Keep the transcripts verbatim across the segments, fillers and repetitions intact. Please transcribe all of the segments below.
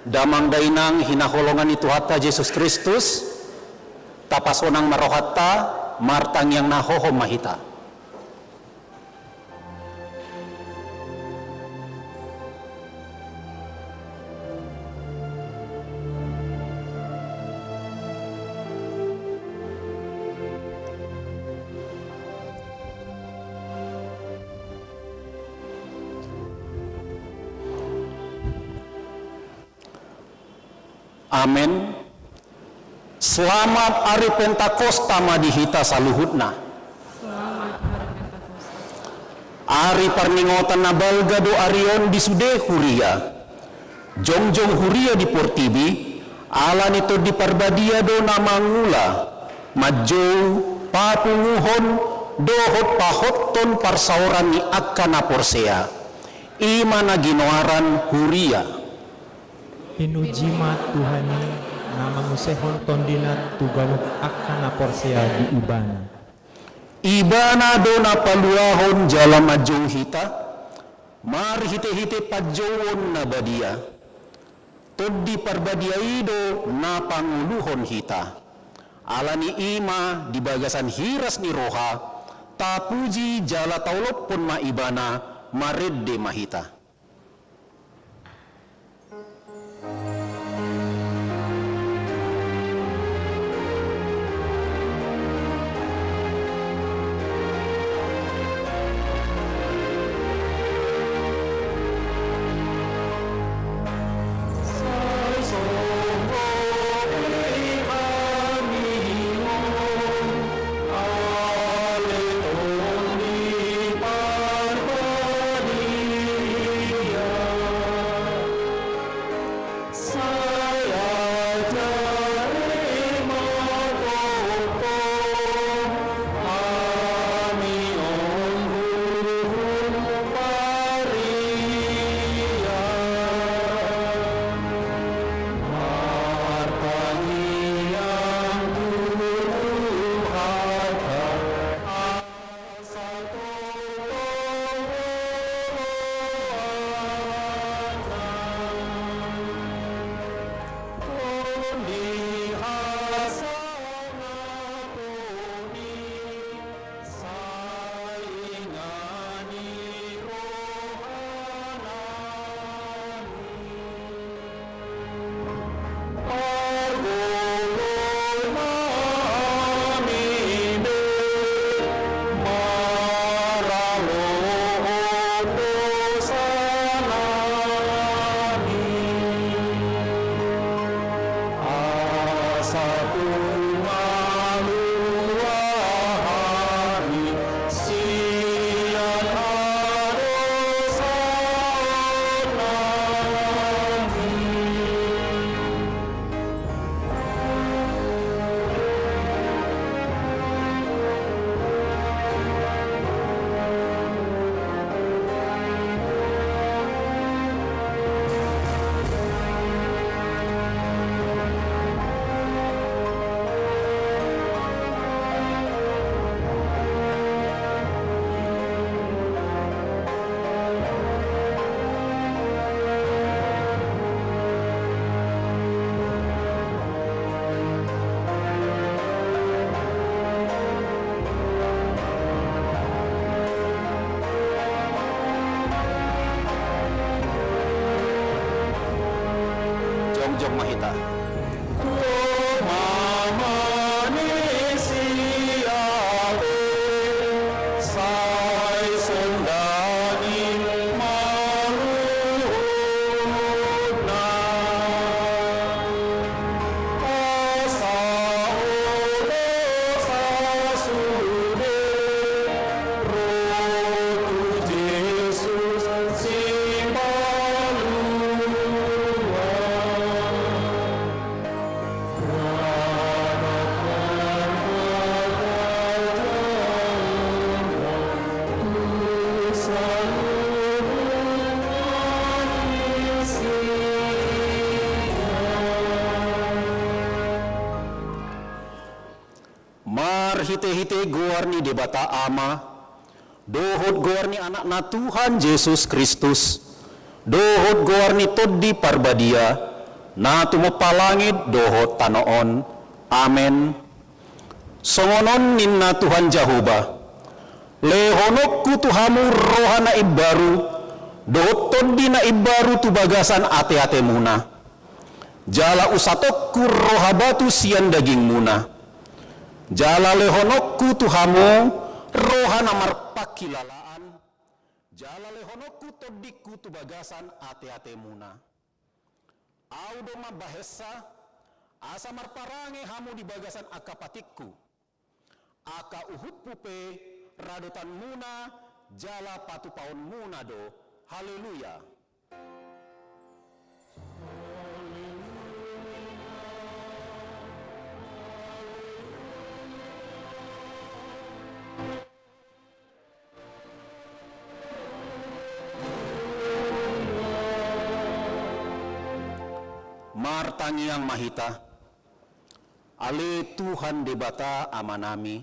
Damang dainang hinaholongan ni Tuhanta Jesus Kristus, tapasonang ma rohanta, martangiang na hohom ma hita. Amen. Selamat ari Pentakosta ma di hita saluhutna. Selamat hari Pentakosta. Ari parningotan na balga do ari on di sude huria. Jongjong huria di portibi, ala ni Tondi Parbadia do na mangula, manjou, papunguhon, dohot pahothon parsaoran ni angka na porsea. I ma na ginoaran huria. Pinuji ma Tuhan i, na mangusehon tondina tu ganup angka na porsea di Ibana. Ibana do na paluahon jala manjou hita, marhitehite panjouon na badia. Tondi Parbadia i do na pangoluhon hita. Ala ni i ma di bagasan hiras ni roha, tapuji jala taolophon ma Ibana, marende ma hita. Marhite-hite goar ni Debata Ama, dohot goar ni Anakna Tuhan Jesus Kristus, dohot goar ni Tondi Parbadia, na tumompa langit dohot tano on. Amen. Songon on ninna Tuhan Jahowa: Lehononku tu hamu roha na imbaru, dohot tondi na imbaru tu bagasan ate-atemuna. Jala usatonku roha batu sian dagingmuna. Jala lehononku tu hamu roha na marpanghilalaan. Jala lehononku tondingku tu bagasan ate-atemuna. Ahu do mambahensa, asa marparange hamu di bagasan angka patikku. Angka uhumhu pe radotanmuna jala patupaonmuna do. Haleluya. Martangiang ma hita. Ale Tuhan Debata Amanami,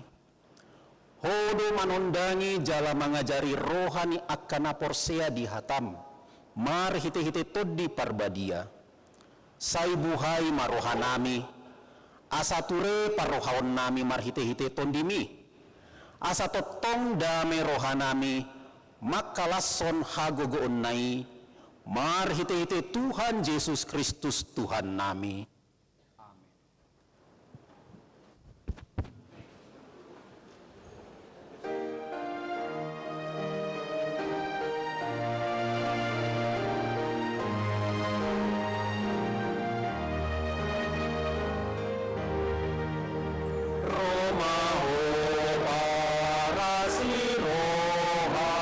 Ho do manondangi jala mangajari roha ni angka na porsea di hataM marhite-hite Tondi Parbadia. Sai buhai ma rohanami, asa ture parrohaonnami marhite-hite TondiMi, asa tongtong dame rohanami mangkalashon hagogoonna i, marhite-hite Tuhan Jesus Kristus Tuhannami. Amen. Ro ma Ho parasi roha,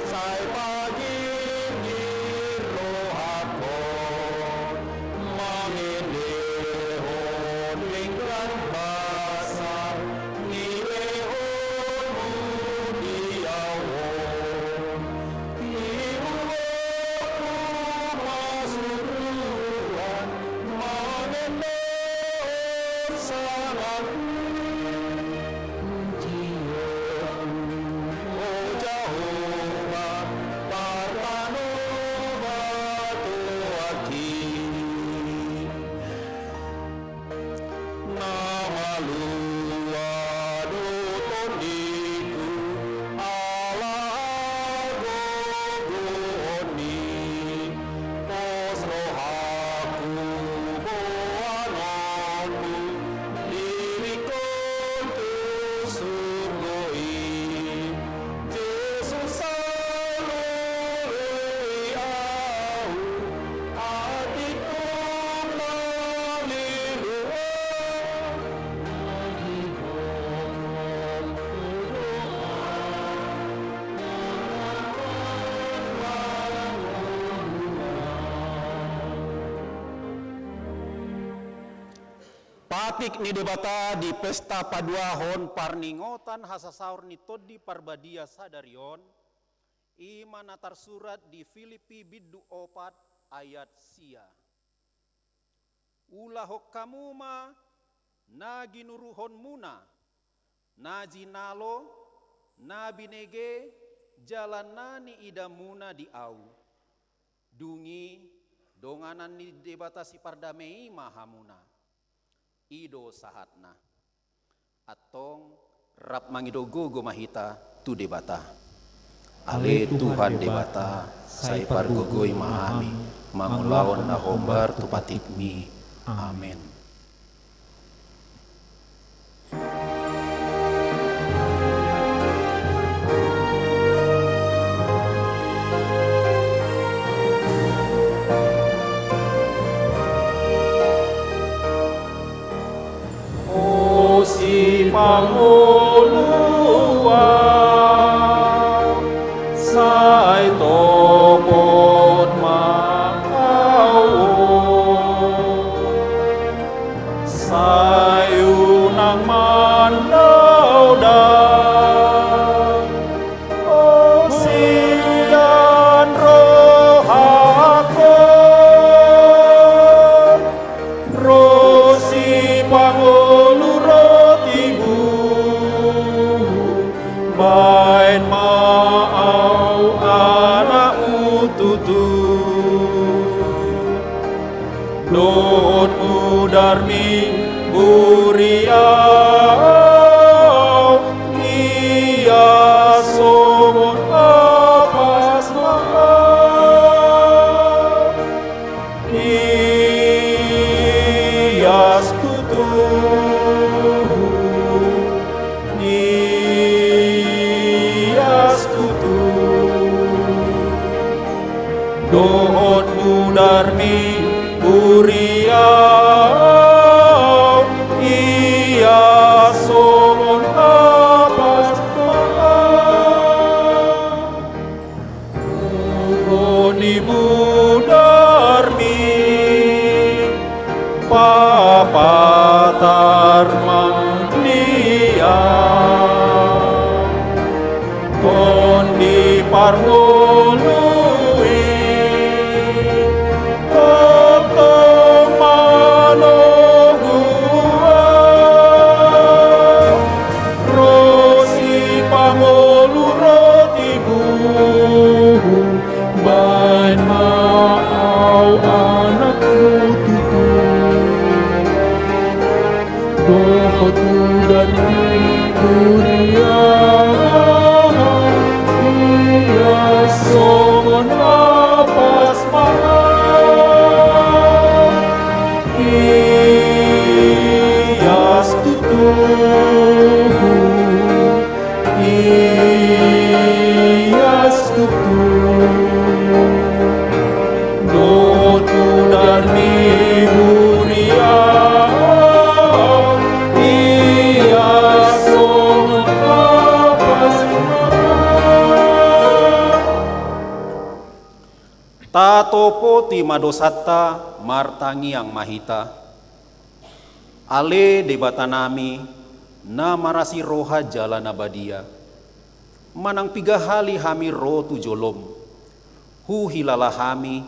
sai pagirgir rohangkon, mangendehon denggan basa nilehonMu di ahu on. Ihuthonku ma suruan mangendehon sangapMu. PujionMu, o Jahowa, martanoba tu anggi. Na malua do tondingku ala hagogoon i, pos rohangku boanonku diringkon tu surgo i. Jesus, sai lului ahu, atikku na lilu on. Patik ni Debata di pesta paduahon parningotan hasasaor ni Tondi Parbadia sadari on, i ma na tarsurat di Pilippi bindu opat ayat sia. Ulahon hamu ma na ginuruhonmuna, na jinalo, na binege, jala na niidamuna di ahu. Dung i, donganan ni Debata sipardame i ma hamuna. I do sahatna. Antong, rap mangido gogo ma hita tu Debata. Ale Tuhan Debata, sai pargogoi ma hami mangulahon na hombar tu patikMi. Amen. O Sipangolu ahu, sai topot ma ahu. Sai unang mandaodao ho sian rohangku, ro sipangolu ro tibu. Ia, ia songon apas ma au. Ias tutu, ias tutu. Dohot tu darmi buriau, ia songon apas ma au. Boni budarmi, papatar manglia. Tondi parngolu i, tongtong manogu au. Ro sipangolu ro tibu, baen ma au anakmu tutu. Dohot tu darmi buriau, ia songon apas ma au. Ias tutu, ias tutu. Dohot tu darmi buriau, ia songon apas ma au. Tatopoti ma dosanta, martangiang ma hita. Ale Debatanami, na marasi roha jala na badia, manang piga hali hami ro tu jolom, huhilala hami,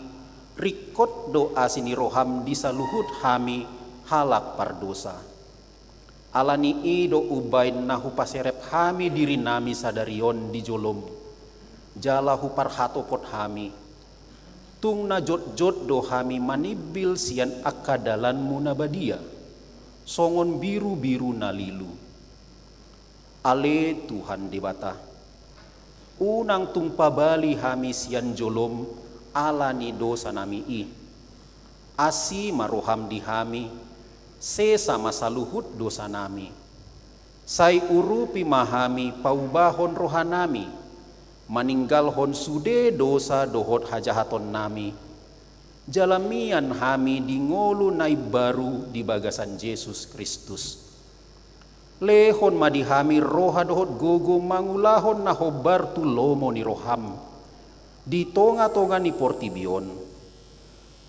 ringkot do asi ni roham di saluhut hami halak pardosa. Ala ni i do umbaen na hupaserep hami dirinami sadari on di jolom, jala huparhatopot hami. Tung na jotjot do hami manimbil sian angka dalanmu na badia, songon birubiru na lilu. Ale Tuhan Debata, unang tung pabali hami sian jolom ala ni dosanami i. Asi ma roham di hami, sesa ma saluhut dosanami. Sai urupi ma hami paubahon rohanami, maninggalhon sude dosa dohot hajahatonnami, jala mian hami di ngolu na imbaru di bagasan Jesus Kristus. Lehon ma di hami roha dohot gogo mangulahon na hombar tu lomo ni roham di tongatonga ni portibi on.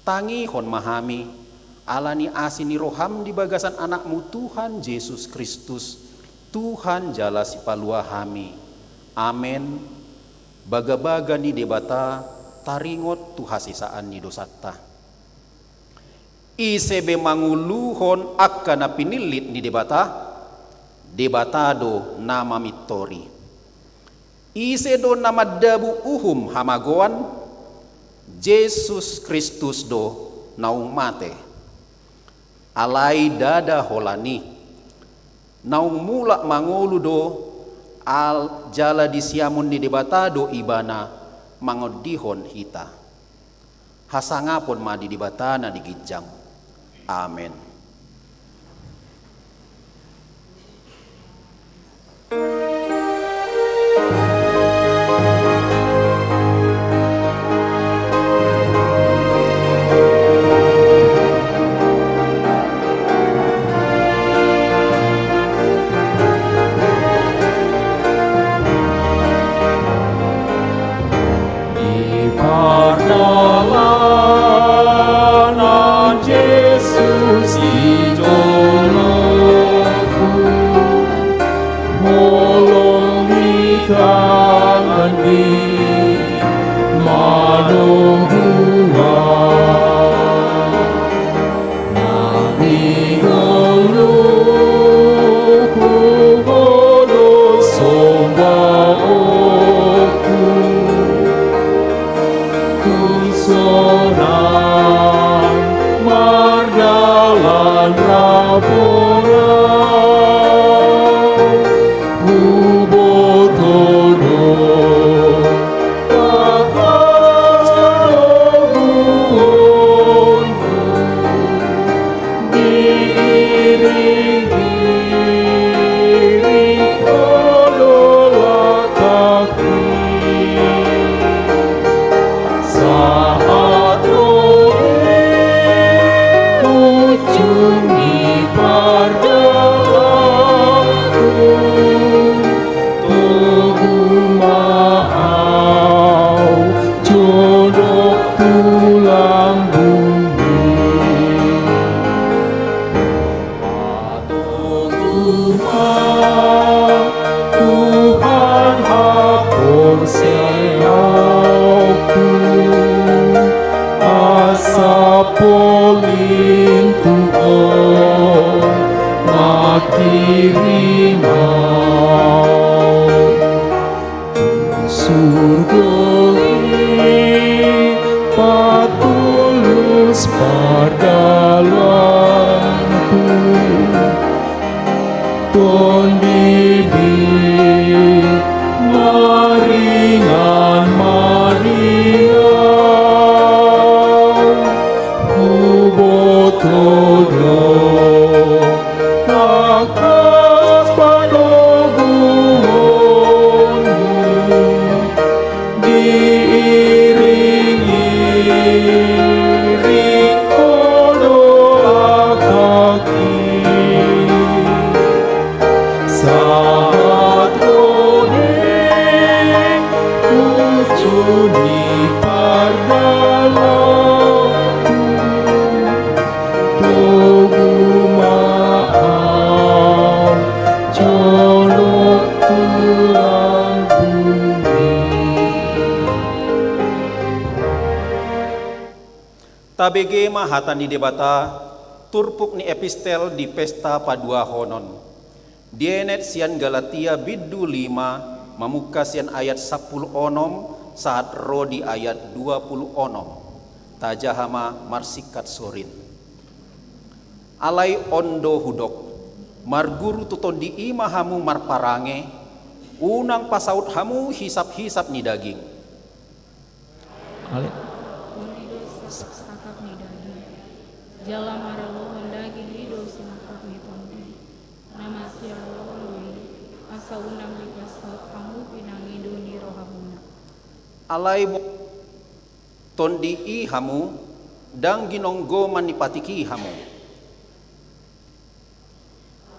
Tangihon ma hami, ala ni asi ni roham di bagasan Anakmu Tuhan Jesus Kristus, Tuhan jala Sipalua hami. Amen. Bagabaga ni Debata taringot tu hasesaan ni dosanta. Ise be manguluhon angka na pinillit ni Debata, Debata do na mamintori. Ise do na mandabu uhum hamagoan, Jesus Kristus do naung mate. Alai ndada holan i, naung mulak mangolu do, al-, jala di siamun ni Debata do Ibana mangondihon hita. Hasangapon ma di Debata na di ginjang. Amen. Di pardalanan Jesus i ma au jolok tulang bumi. Tuhan haporseaonku, asa polin tu Ho ma kirimon. Surgo i patulus pardalanku, tondibi maringan mariau, huboto do tangkas panogumonmu, diiring-iring Ho do angkangki. Sahat ro di ujung ni pardalananku, togu ma au jolok tulang bumi. Tabege ma hata ni Debata, turpuk ni epistel di pesta paduahonon. Dienet sian Galatia bindu lima, mamungka sian ayat sampulu onom sahat ro di ayat dua pulu onom. Tajaha ma marsingkat sorin. Alai on do hudok, marguru tu Tondi i ma hamu marparange, unang pasaut hamu hisap-hisap ni daging. Alai Tondi do sangkap-sangkap ni daging, jala maralohon daging i do sinamot ni Tondi. Na masialohon do i, asa unang dipasaut hamu pinangido ni rohamuna. Alai bo Tondi i hamu, ndang ginonggoman ni patik i hamu.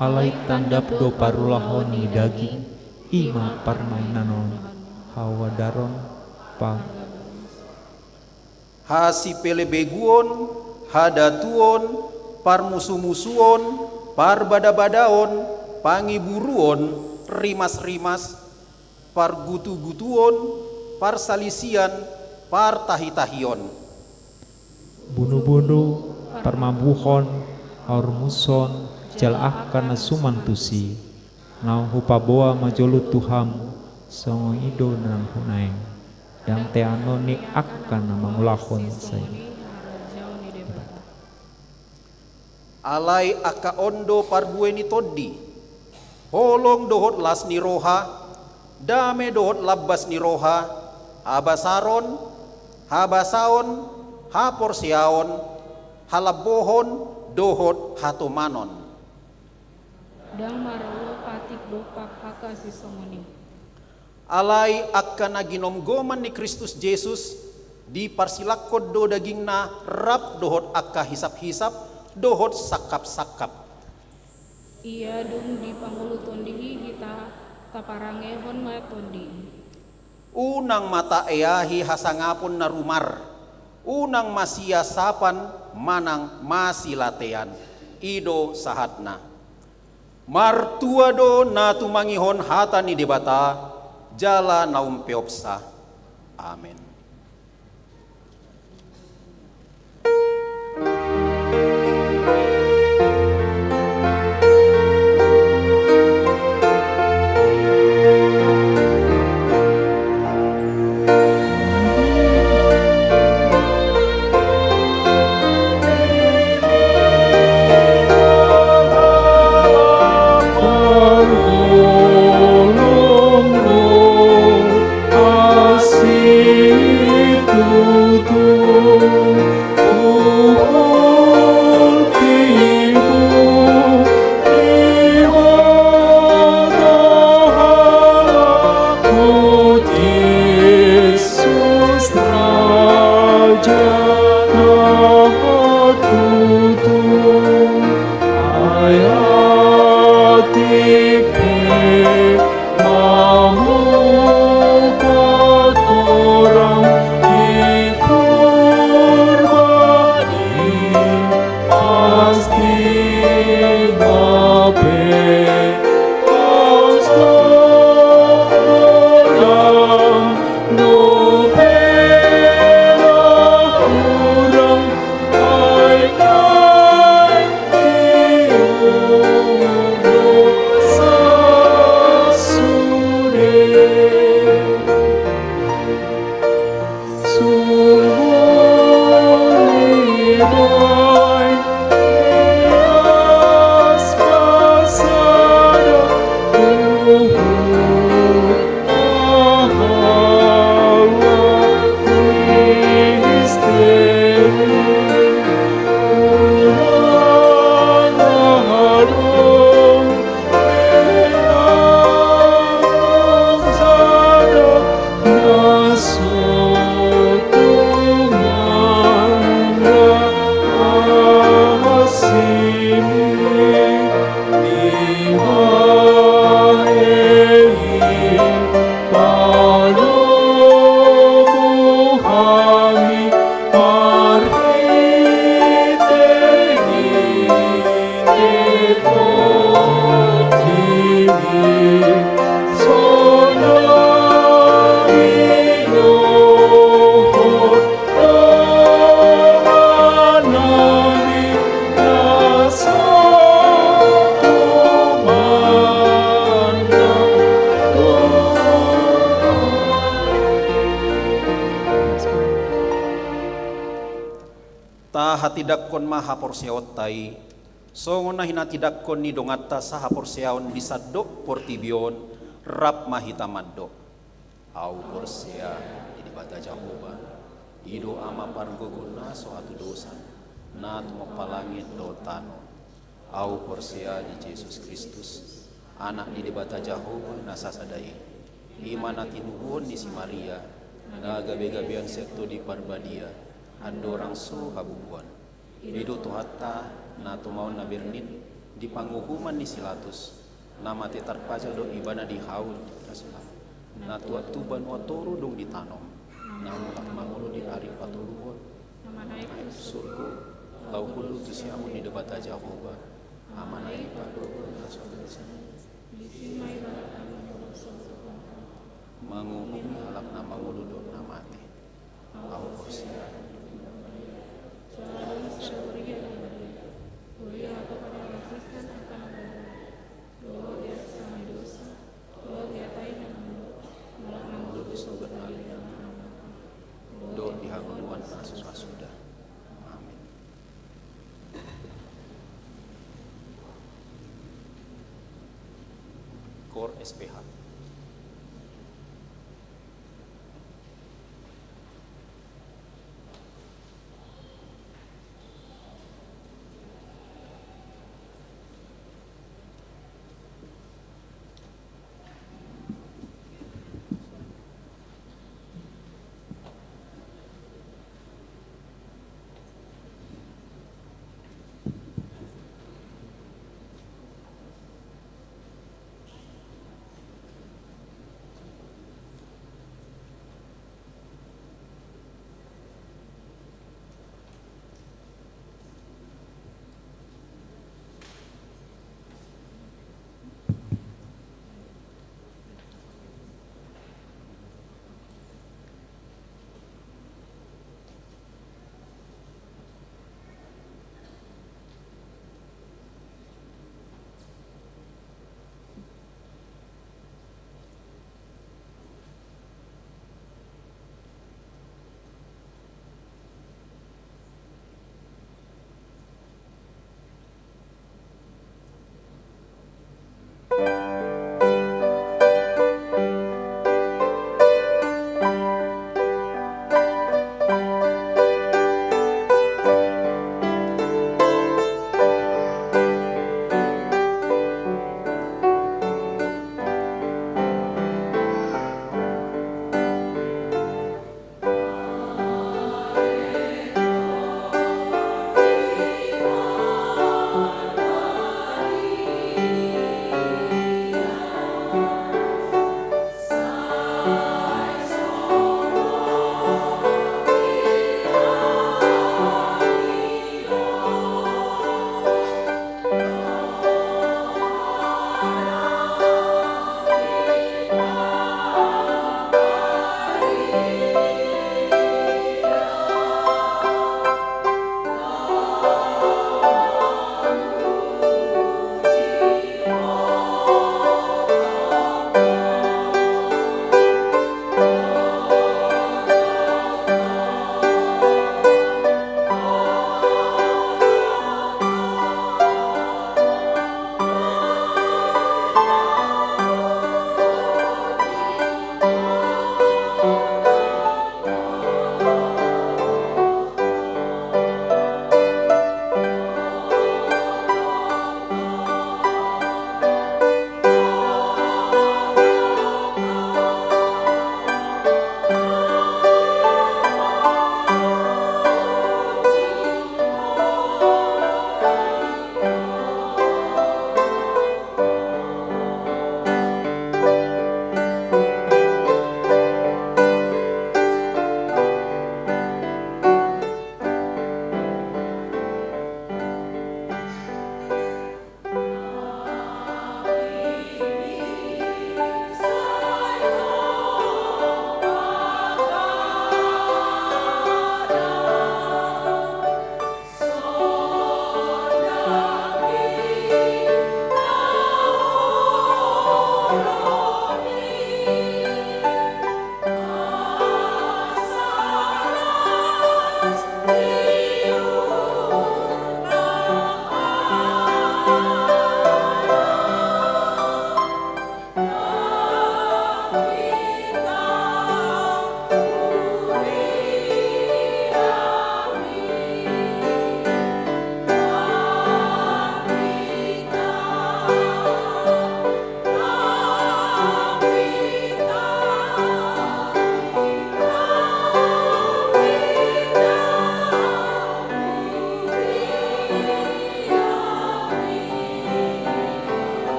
Alai tandap do parulahon ni daging, i ma parmainanon, hawadaron, pang hasipelebeguon, hadatuon, parmusumusuon, parbadabadaon, pangiburuon, rimasrimas, pargutugutuon, parsalisian, partahitahion, bunubunu, parmabuhon, haormuson, jala angka na suman tusi. Naung hupaboa ma jolo tu hamu songon i do naung hunaeng, ndang teanon ni angka na mangulahon sai. Alai angka on do parbue ni Tondi: holong dohot las ni roha, dame dohot lambas ni roha, habasaron, habasaon, haporseaon, halambohon, dohot hatomanon. Ndang maraula patik dompak angka sisongon i. Alai angka na ginomgoman ni Kristus Jesus, diparsilangkon do dagingna rap dohot angka hisaphisap dohot sangkapsangkap. Ia dung di pangulu Tondi i hita, taparangehon ma Tondi i. Unang ma taeahi hasangapon na rumar, unang masiasapan manang masilatean. I do sahatna. Martua do na tumangihon hata ni Debata, jala na umpeopsa. Amen. Tindanghon ma haporseaonta i, songon na hinatindangkon ni donganta sahaporseaon di sandok portibi on, rap ma hita mandok. Ahu porsea di Debata Jahowa, i do Ama pargogo na so hatudosan, na tumompa langit dohot tano. Ahu porsea di Jesus Kristus, Anak ni Debata Jahowa na sasada i. I ma na tinubuhon ni si Maria, na gabegabean sian Tondi Parbadia, andorang so habubuhan. I do Tuhanta, na tumaon na bernin, di panguhuman ni si Pilatus, na mate tarpajal do ibana di hau ni tiras i. Na tuat tu banua toru dung ditanom, na mulak mangolu di ari patoluhon, na manaek tu surgo, laho hundul tu siamun ni Debata Jahowa, Amana i pargogo na so hatudosan. Disi ma ibana mangolu dohot na mangolu dohot na mate. Ahu porsea. Dohot di hangoluan na so sasuda. Amin. Koor S P H.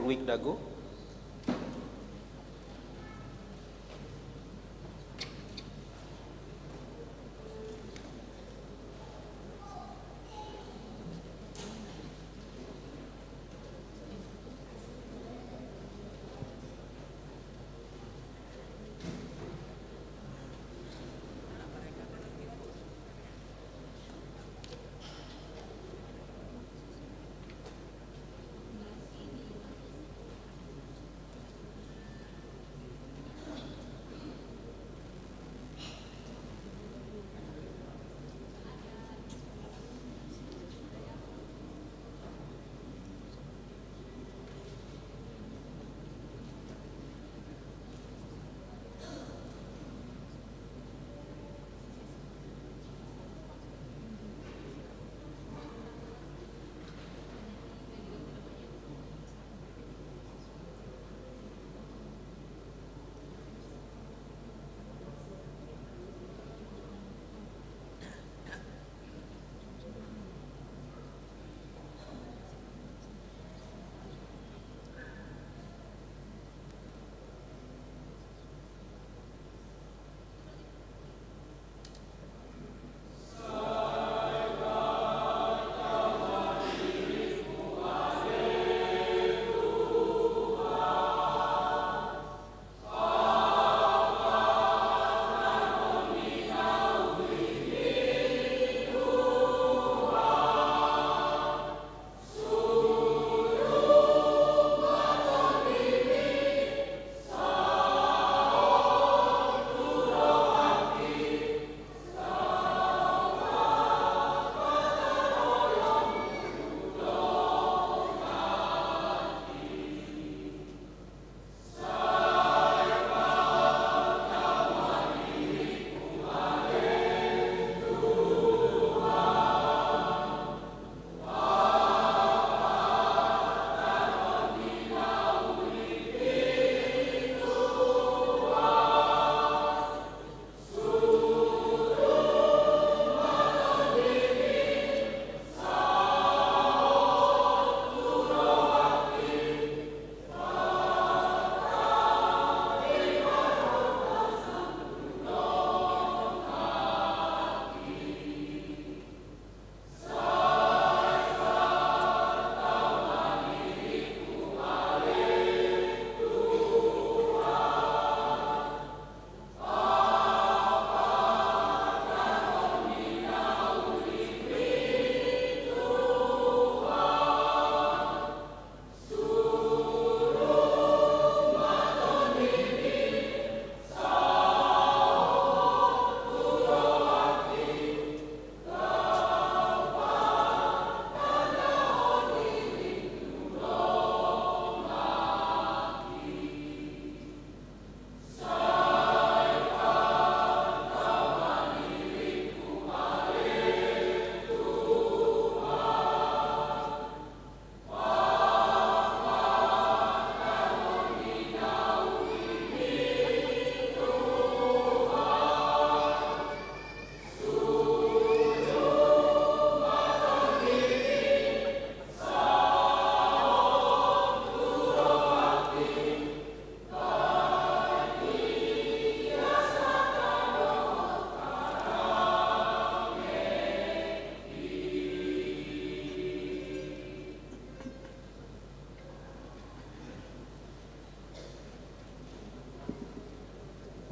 Wik Dago.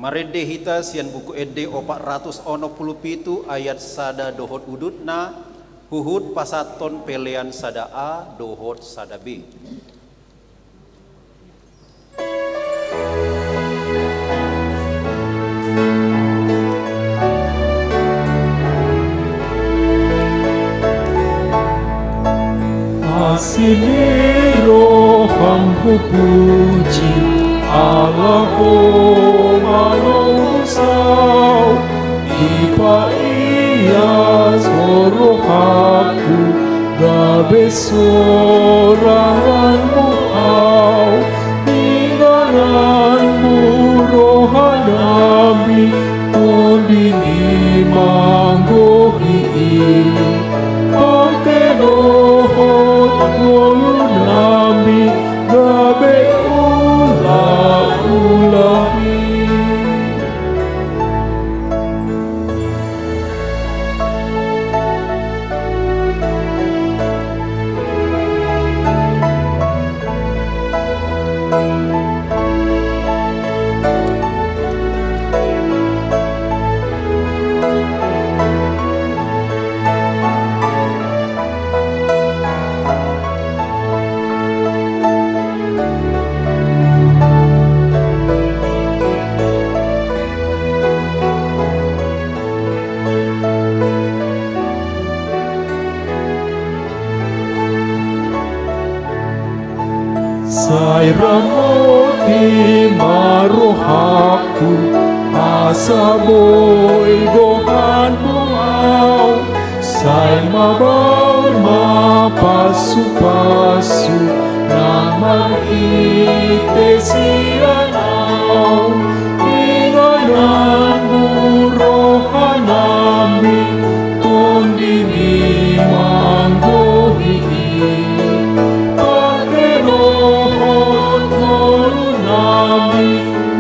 Marende hita sian Buku Ende opat ratus onom pulu pitu ayat sada dohot udutna, huhut pasahathon pelean sada A dohot sada B. Asi ni roham hupuji, ala Ho malolosau, dipaias Ho rohangku, gabe soranganmu au. Di ngaranmu rohanami tondi ni manggohi i, pake dohot ngolunami, Saboi gohanmu au, sai mabaor ma pasupasu na marhite sian au. Ingananmu rohanami, tondimi manggohi i. Pake dohot ngolunami,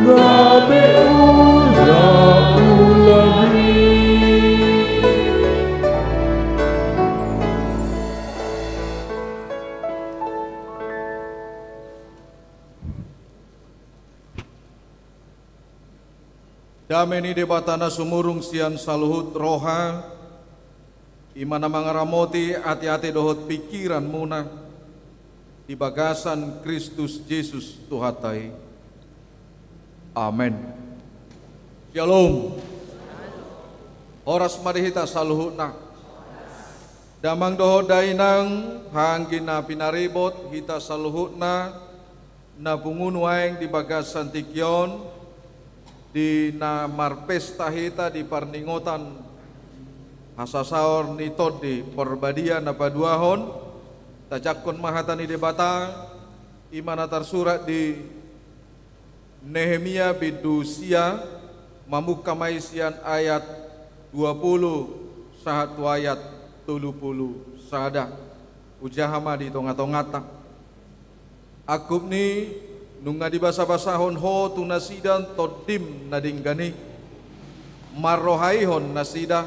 gabe ulaulami. Dame ni Debata na sumurung sian saluhut roha, i ma na mangaramoti ateate dohot pingkiranmuna di bagasan Kristus Jesus Tuhanta i. Amen. Syalom. Horas ma di hita saluhutna. Damang dohot dainang, anggi na pinaribot, hita saluhutna na pungu nuaeng di bagasan tingki on, di na marpesta hita di parningotan hasasaor ni Tondi Parbadia na paduahon, tajangkon ma hata ni Debata, i ma na tarsurat di Nehemia bindu sia, mamungka ma i sian ayat dua pulu sahat tu ayat tolu pulu sada. Hujaha ma di tongatonganta. Angkup ni, nunga dibasabasahon ho tu nasida tondim na denggan i, marrohaihon nasida,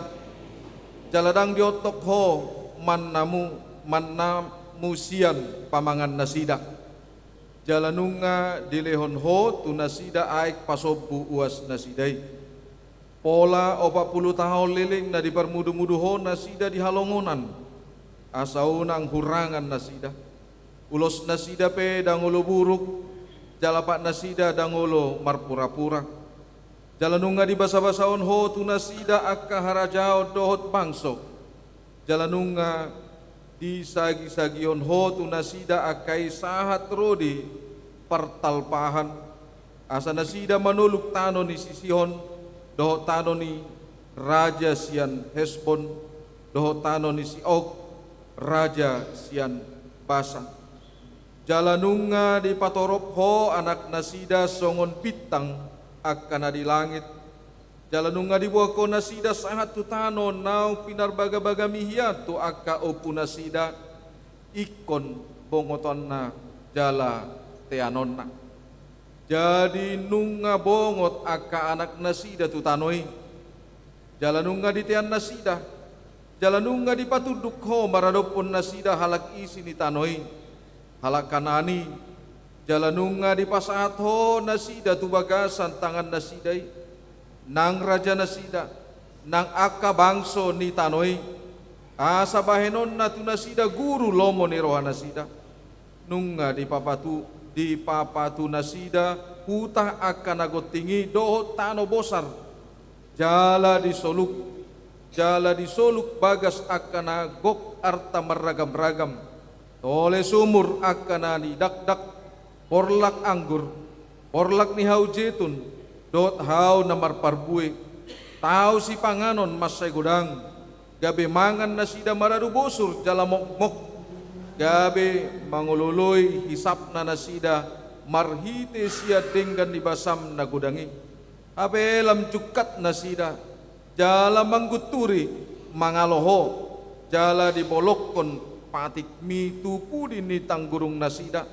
jala ndang diontok ho mannamu, mannamu sian pamangan nasida. Jala nunga dilehon ho tu nasida aek pasombu uas nasida i. Pola opat pulu taon leleng na diparmudumudu ho nasida di halongonan, asa unang hurangan nasida. Ulos nasida pe ndang olo buruk, jala pat nasida ndang olo marpurapura. Jala nunga dibasabasahon ho tu nasida angka harajaon dohot bangso. Jala nunga disagisagihon ho tu nasida angka i sahat ro di partalpahan, asa nasida manoluk tano ni Sihon, dohot tano ni raja sian Hesbon, dohot tano ni si Og, raja sian Basan. Jala nunga dipatorop ho anak nasida songon bintang angka na di langit. Jala nunga diboan ho nasida sahat tu tano naung pinarbagabagami hian tu angka ompu nasida, ingkon bongotonna jala teanonna. Jadi nunga bongot angka anak nasida tu tano i. Jala nunga ditean nasida. Jala nunga dipatunduk ho maradophon nasida halak isi ni tano i, halak Kanaan i. Jala nungga dipasahat ho nasida tu bagasan tangan nasida i, nang raja nasida, nang angka bangso ni tano i, asa bahenonna tu nasida guru lomo ni roha nasida. Nungga dipapatu, dipapatu nasida huta angka na gonting i dohot tano bosar, jala disoluk, jala disoluk bagas angka na gok arta marragam-ragam, tole sumur angka na nidakdak, porlak anggur, porlak ni hau jetun, dohot hau na marparbue, tau sipanganon mansai godang, gabe mangan nasida maradu bosur jala mokmok, gabe mangoloi hisapna nasida marhite sian denggan ni basam na godang i. Hape lam jungkat nasida, jala manggunturi mangalo ho, jala dibolongkon patikmi tu pudi ni tanggurung nasida,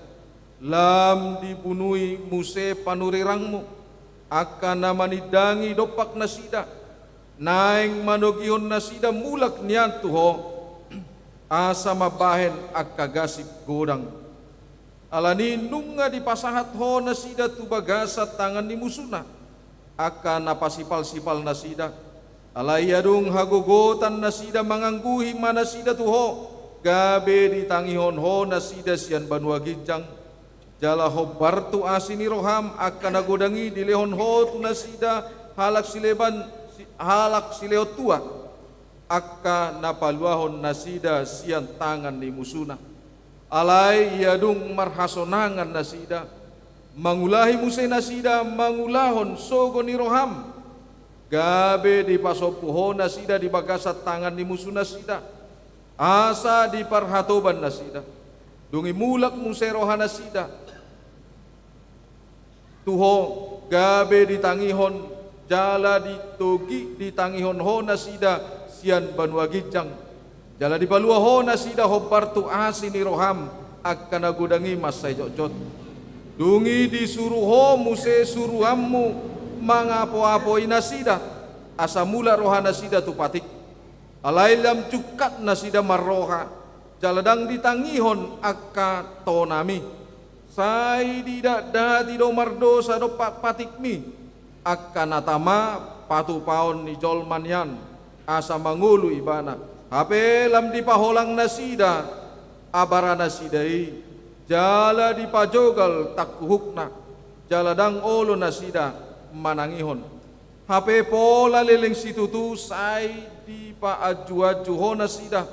lam dibunui muse panurirangmu, angka na manindangi dompak nasida, naeng manogihon nasida mulak nian tu ho, asa mambahen angka gasip godang. Alani nunga dipasahat ho nasida tu bagasan tangan ni musuna, angka na pasipal-sipal nasida. Alai ia dung hagogotan nasida mangangguhi ma nasida tu ho, gabe ditangihon ho nasida sian banua ginjang. Jala hombar tu asi ni roham angka na godang i dilehon ho tu nasida halak sileban, si-, halak silehon tua, angka na paluahon nasida sian tangan ni musuna. Alai ia dung marhasonangan nasida, mangulahi muse nasida mangulahon sogo ni roham, Gabe dipasombu Ho nasida di bagasan tangan ni musu nasida, asa diparhatoban nasida. Dung i mulak muse roha nasida tu Ho, gabe ditangihon jala ditogi, ditangihon Ho nasida sian banua ginjang. Jala dipalua Ho nasida hombar tu asi ni roham angka na godang i mansai jotjot. Dung i disuru Ho muse suruanmu mangapoapoi nasida, asa mulak roha nasida tu patik. Alai lam jungkat nasida marroha, jala ndang ditangihon angka tonami. Sai didatdati do mardosa dompak patikmi angka na tama patupaon ni jolma nian, asa mangolu ibana. Hape lam dipaholang nasida abara nasida i, jala dipajogal tangkuhukna, jala ndang olo nasida manangihon. Hape pola leleng situtu sai dipaanjuanju Ho nasida,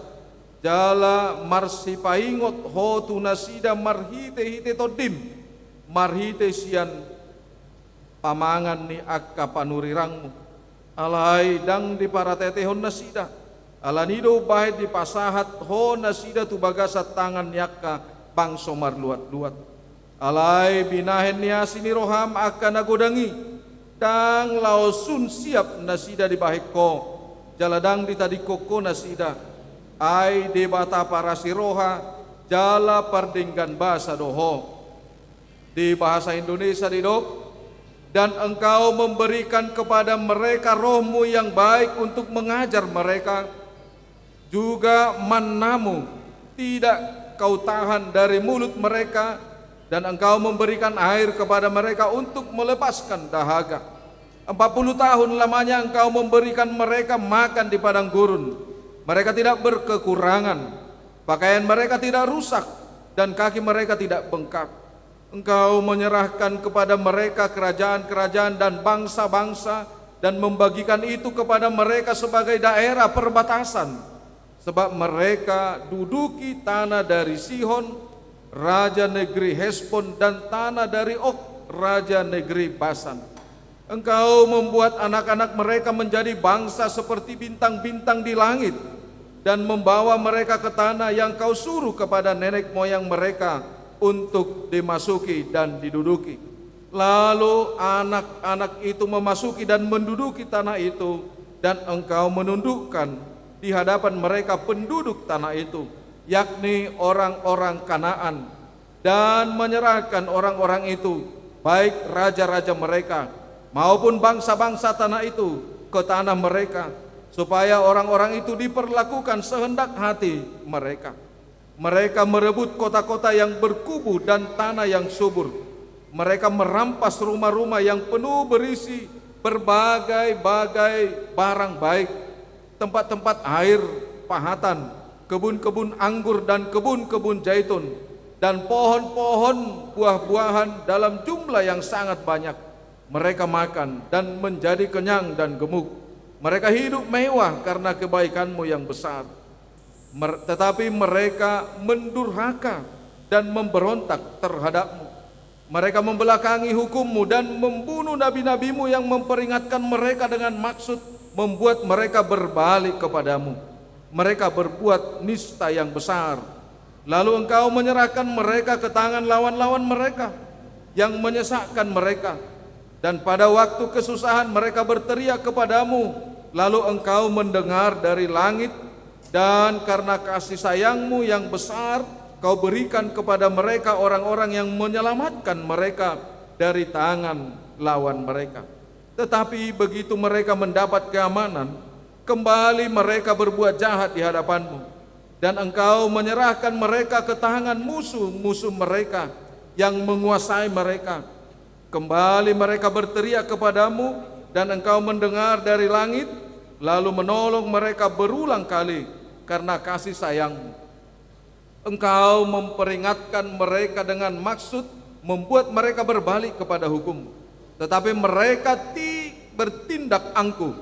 jala marsipaingot Ho tu nasida marhitehite tondim, marhite sian pamangan ni angka panurirangmu. Alai ndang diparateatehon nasida, alani i do umbahen dipasahat Ho nasida tu bagasan tangan ni angka bangso marluatluat. Alai binahen ni asi ni roham angka na godang i, ndang laos sun siap nasida dibahen Ho, jala ndang ditadingkon Ho nasida. Ai Debata parasi roha jala pardenggan basa do Ho. Di bahasa Indonesia didok, dan Engkau memberikan kepada mereka Roh-Mu yang baik untuk mengajar mereka, juga manna-Mu tidak Kau tahan dari mulut mereka, dan Engkau memberikan air kepada mereka untuk melepaskan dahaga. Empat puluh tahun lamanya Engkau memberikan mereka makan di padang gurun. Mereka tidak berkekurangan, pakaian mereka tidak rusak, dan kaki mereka tidak bengkak. Engkau menyerahkan kepada mereka kerajaan-kerajaan dan bangsa-bangsa, dan membagikan itu kepada mereka sebagai daerah perbatasan. Sebab mereka duduki tanah dari Sihon, raja negeri Hesbon, dan tanah dari Og, raja negeri Basan. Engkau membuat anak-anak mereka menjadi bangsa seperti bintang-bintang di langit, dan membawa mereka ke tanah yang Kau suruh kepada nenek moyang mereka untuk dimasuki dan diduduki. Lalu anak-anak itu memasuki dan menduduki tanah itu, dan Engkau menundukkan di hadapan mereka penduduk tanah itu, yakni orang-orang Kanaan, dan menyerahkan orang-orang itu, baik raja-raja mereka maupun bangsa-bangsa tanah itu, ke tanah mereka, supaya orang-orang itu diperlakukan sehendak hati mereka. Mereka merebut kota-kota yang berkubu dan tanah yang subur. Mereka merampas rumah-rumah yang penuh berisi berbagai-bagai barang baik, tempat-tempat air pahatan, kebun-kebun anggur dan kebun-kebun jaitun, dan pohon-pohon buah-buahan dalam jumlah yang sangat banyak. Mereka makan dan menjadi kenyang dan gemuk. Mereka hidup mewah karena kebaikan-Mu yang besar. Mer-, tetapi mereka mendurhaka dan memberontak terhadap-Mu. Mereka membelakangi hukum-Mu dan membunuh nabi-nabi-Mu yang memperingatkan mereka dengan maksud membuat mereka berbalik kepada-Mu. Mereka berbuat nista yang besar. Lalu Engkau menyerahkan mereka ke tangan lawan-lawan mereka yang menyesakkan mereka. Dan pada waktu kesusahan mereka berteriak kepada-Mu, lalu Engkau mendengar dari langit, dan karena kasih sayang-Mu yang besar, Kau berikan kepada mereka orang-orang yang menyelamatkan mereka dari tangan lawan mereka. Tetapi begitu mereka mendapat keamanan, kembali mereka berbuat jahat di hadapan-Mu. Dan Engkau menyerahkan mereka ke tangan musuh-musuh mereka yang menguasai mereka. Kembali mereka berteriak kepada-Mu, dan Engkau mendengar dari langit, lalu menolong mereka berulang kali karena kasih sayang-Mu. Engkau memperingatkan mereka dengan maksud membuat mereka berbalik kepada hukum-Mu. Tetapi mereka ti-, bertindak angkuh.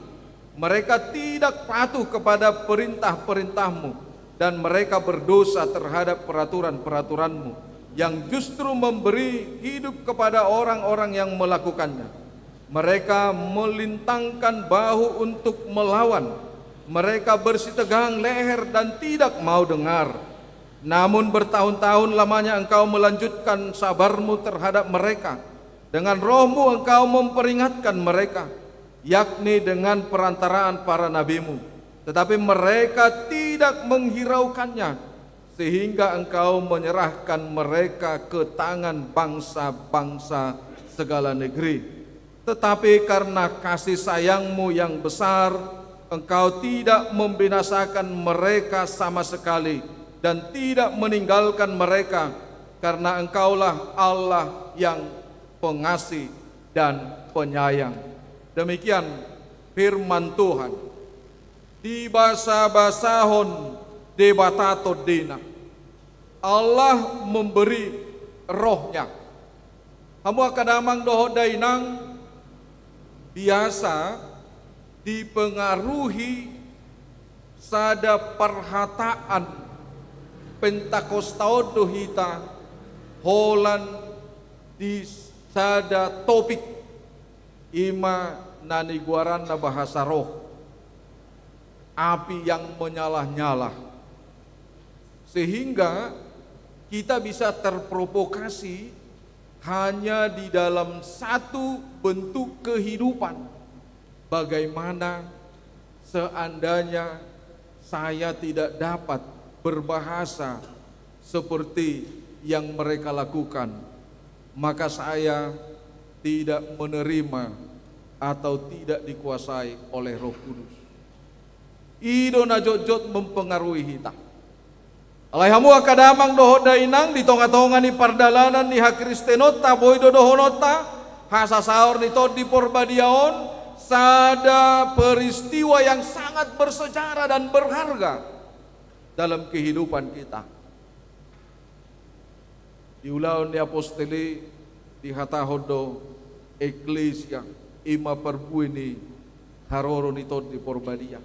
Mereka tidak patuh kepada perintah-perintah-Mu, dan mereka berdosa terhadap peraturan-peraturan-Mu yang justru memberi hidup kepada orang-orang yang melakukannya. Mereka melintangkan bahu untuk melawan. Mereka bersitegang leher dan tidak mau dengar. Namun bertahun-tahun lamanya engkau melanjutkan sabarmu terhadap mereka. Dengan rohmu engkau memperingatkan mereka, yakni dengan perantaraan para nabimu. Tetapi mereka tidak menghiraukannya, sehingga engkau menyerahkan mereka ke tangan bangsa-bangsa segala negeri. Tetapi karena kasih sayangmu yang besar, engkau tidak membinasakan mereka sama sekali dan tidak meninggalkan mereka, karena engkaulah Allah yang pengasih dan penyayang. Demikian firman Tuhan. Dibasabasahon Debata tondina. Allah memberi rohnya. Hamu angka damang dohot dainang, biasa dipengaruhi sada parhataan Pentakosta on do hita holan di sada topik, ima na nigoaranna bahasa roh, api yang menyala-nyala. Sehingga kita bisa terprovokasi hanya di dalam satu bentuk kehidupan. Bagaimana seandainya saya tidak dapat berbahasa seperti yang mereka lakukan, maka saya tidak menerima atau tidak dikuasai oleh Roh Kudus. I do na jotjot mempengaruhi hita. Alai hamu angka damang dohot dainang, di tongatonga ni pardalanan ni hakristenonta, boi do dohononta, hasasaor ni Tondi Porbadia on, sada peristiwa yang sangat bersejarah dan berharga dalam kehidupan kita. Di ulaon ni apostel i dihatahon do eklesia, ima parbue ni haroro ni Tondi Porbadia.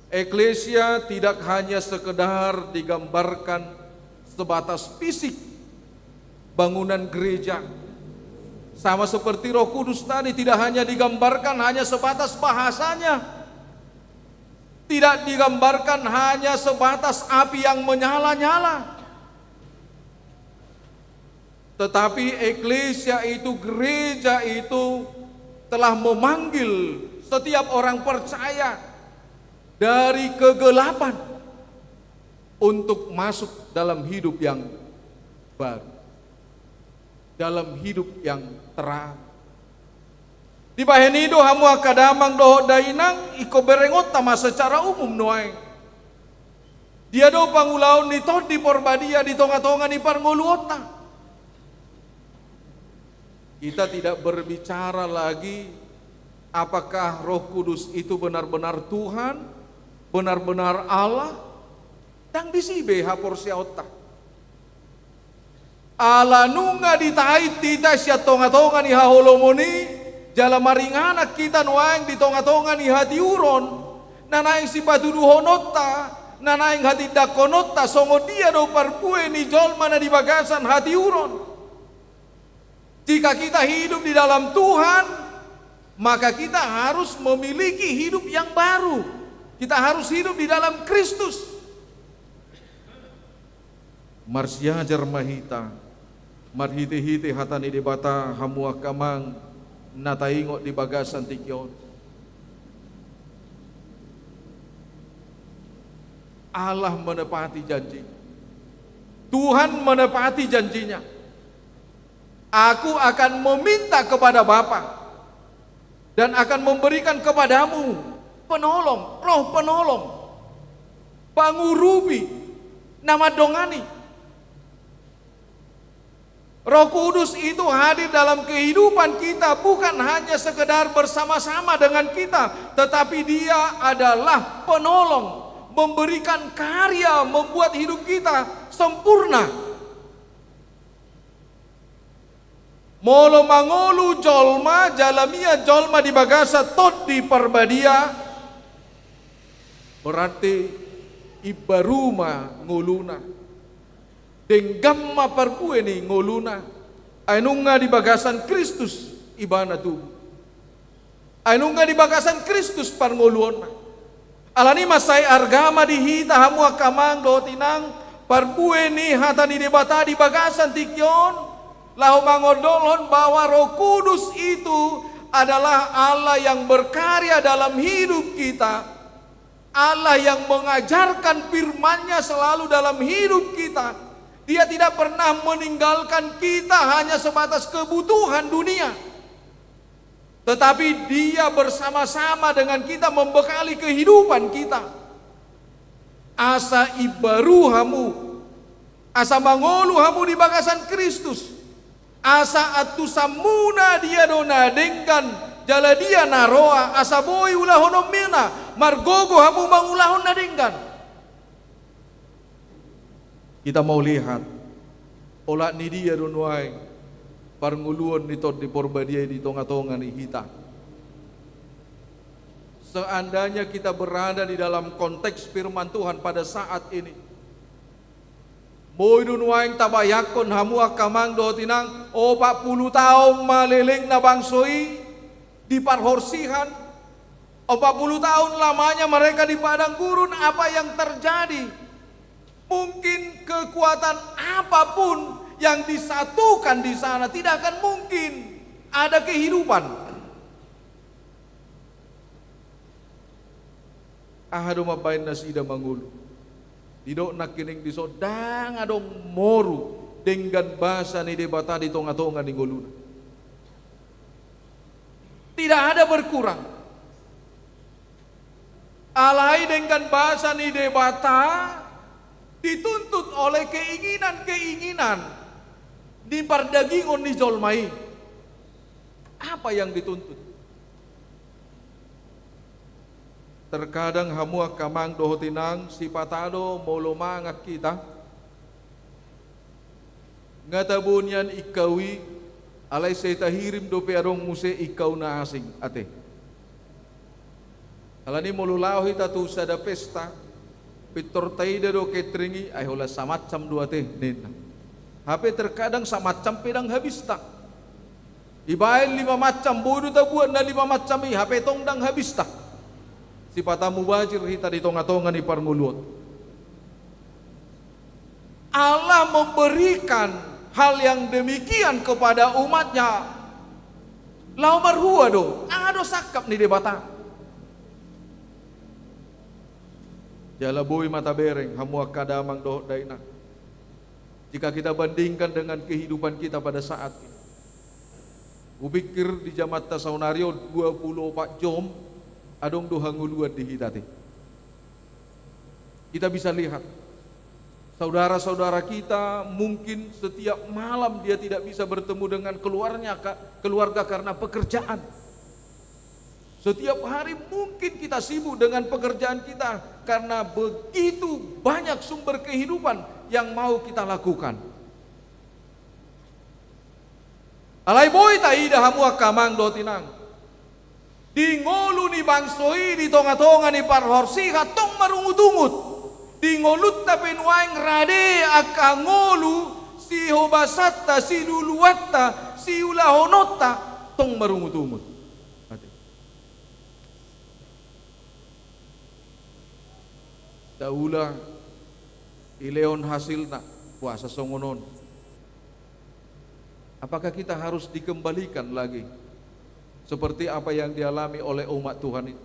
Eklesia tidak hanya sekedar digambarkan sebatas fisik bangunan gereja. Sama seperti Roh Kudus tadi, tidak hanya digambarkan hanya sebatas bahasanya. Tidak digambarkan hanya sebatas api yang menyala-nyala. Tetapi eklesia itu, gereja itu telah memanggil setiap orang percaya dari kegelapan untuk masuk dalam hidup yang baru, dalam hidup yang terang. Dibahen i do hamu angka damang dohot dainang, ingkon berengonta ma secara umum nuaeng. Dia do pangulaon ni Tondi Porbadia di tongatonga ni parngoluonta. Kita tidak berbicara lagi apakah Roh Kudus itu benar-benar Tuhan, benar-benar Allah, ndang disi be haporseaonta. Ala nunga ditait hita sian tongatonga ni haholomon i, jala maringanan hita nuaeng di tongatonga ni hatiuron, na naeng sipatuduhononta, na naeng hatindangkononta, songon dia do parbue ni jolma na di bagasan hatiuron. Jika kita hidup di dalam Tuhan, maka kita harus memiliki hidup yang baru. Kita harus hidup di dalam Kristus. Marsiajar ma hita marhitehite hata ni Debata, hamu angka amang na taingot di bagasan tingki on. Allah menepati janji. Tuhan menepati janjinya. Aku akan meminta kepada Bapa dan akan memberikan kepadamu penolong, roh penolong, pangurupi, na mandongani. Roh Kudus itu hadir dalam kehidupan kita bukan hanya sekedar bersama-sama dengan kita, tetapi Dia adalah penolong, memberikan karya, membuat hidup kita sempurna. Molo mangolu jolma, jala mian jolma di bagasan Tondi Parbadia, berarti imbaru ma ngoluna. Denggan ma parbue ni ngoluna. Ai nunga di bagasan Kristus Ibana tubu. Ai nunga di bagasan Kristus parngoluonna. Alani i mansai arga ma di hita hamu angka amang dohot inang, parbue ni hata ni Debata di bagasan tingki on, laho mangondolhon bahwa Roh Kudus itu adalah Allah yang berkarya dalam hidup kita, Allah yang mengajarkan firman-Nya selalu dalam hidup kita. Dia tidak pernah meninggalkan kita hanya sebatas kebutuhan dunia. Tetapi Dia bersama-sama dengan kita membekali kehidupan kita. Asa imbaru hamu, asa mangolu hamu di bagasan Kristus, asa antusanmuna dia do na denggan, jala dia na roa, asa boi ulahononmuna, margogo hamu mangulahon na denggan. Kita mau lihat, olat ni dia do nuaeng parngoluon ni Tondi Porbadia i di tonga-tonga ni hita. Seandainya kita berada di dalam konteks firman Tuhan pada saat ini, boi do nuaeng tabayangkon hamu angka amang dohot inang, opat pulu taon ma lelengna bangso i di parhorsihan, opat pulu taon lamanya mereka di padang gurun, apa yang terjadi? Mungkin kekuatan apapun yang disatukan di sana, tidak akan mungkin ada kehidupan. Aha do mambaen nasida mangolu? Didok nangkining dison, ndang adong moru denggan basa ni Debata di tonga-tonga ni ngoluna. Tidak ada berkurang. Alai denggan basa ni Debata dituntut oleh keinginan-keinginan ni pardagingon ni jolma i. Apa yang dituntut? Terkadang hamu angka amang dohot inang, sipata do molo mangan hita, nga tabo nian ingkau i, alai sai tahirim dope adong muse ingkau na asing, ate. Alani molo laho hita tu sada pesta, pintor taida do catering i, ai holan samaccam do ate, ninna. Hape terkadang samaccam pe ndang habista. Ibaen lima maccam, boi do tabuat na lima maccam i, hape tong ndang habista. Sipata mubajir hita di tonga-tonga ni parngoluon. Allah memberikan hal yang demikian kepada umat-Nya. Laho marhua do, aha do sangkap ni Debata? Jala boi ma tabereng, hamu angka damang dohot dainang, jika kita bandingkan dengan kehidupan kita pada saat ini. Hupikir di jamanta saonari on, dua pulu opat jom adong do hangoluan di hita, ate. Kita bisa lihat, saudara-saudara kita mungkin setiap malam dia tidak bisa bertemu dengan keluarnya, ka-, keluarga karena pekerjaan. Setiap hari mungkin kita sibuk dengan pekerjaan kita karena begitu banyak sumber kehidupan yang mau kita lakukan. Alai boi taida hamu angka amang dohot inang, di ngolu ni bangso i di tonga-tonga ni parhorsihan tong marungut-ungut. Di ngolunta pe nuaeng rade angka ngolu sihobasanta, siluluanta, siulahononta tong marungut-ungut. Ate. Taula, dilehon hasilna, puasa songon on. Apakah kita harus dikembalikan lagi seperti apa yang dialami oleh umat Tuhan itu?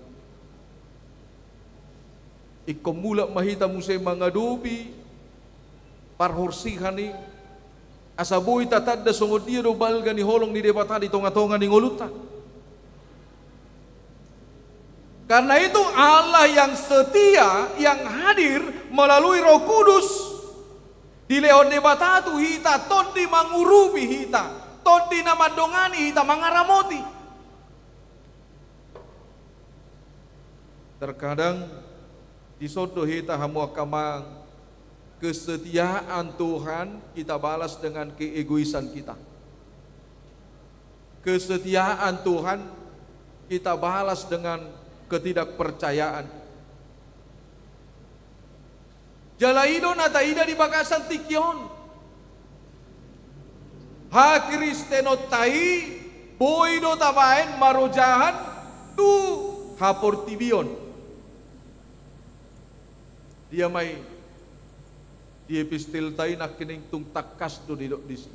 Ingkon mulak ma hita muse mangadopi parhorsihan i, asa boi tatanda songon dia do balga ni holong ni Debata di tonga-tonga ni ngolunta. Karena itu Allah yang setia, yang hadir melalui Roh Kudus, dilehon Debata tu hita tondi mangurupi hita, tondi na mandongani hita, mangaramoti. Terkadang dison do hita hamu angka amang, kesetiaan Tuhan kita balas dengan keegoisan kita. Kesetiaan Tuhan kita balas dengan ketidakpercayaan. Jala i do na taida di bagasan tingki on. Hakristenonta i Boi do tabaen marojahan tu haportibion. Dia ma i, di epistelta i nangkining tung tangkas do didok disi.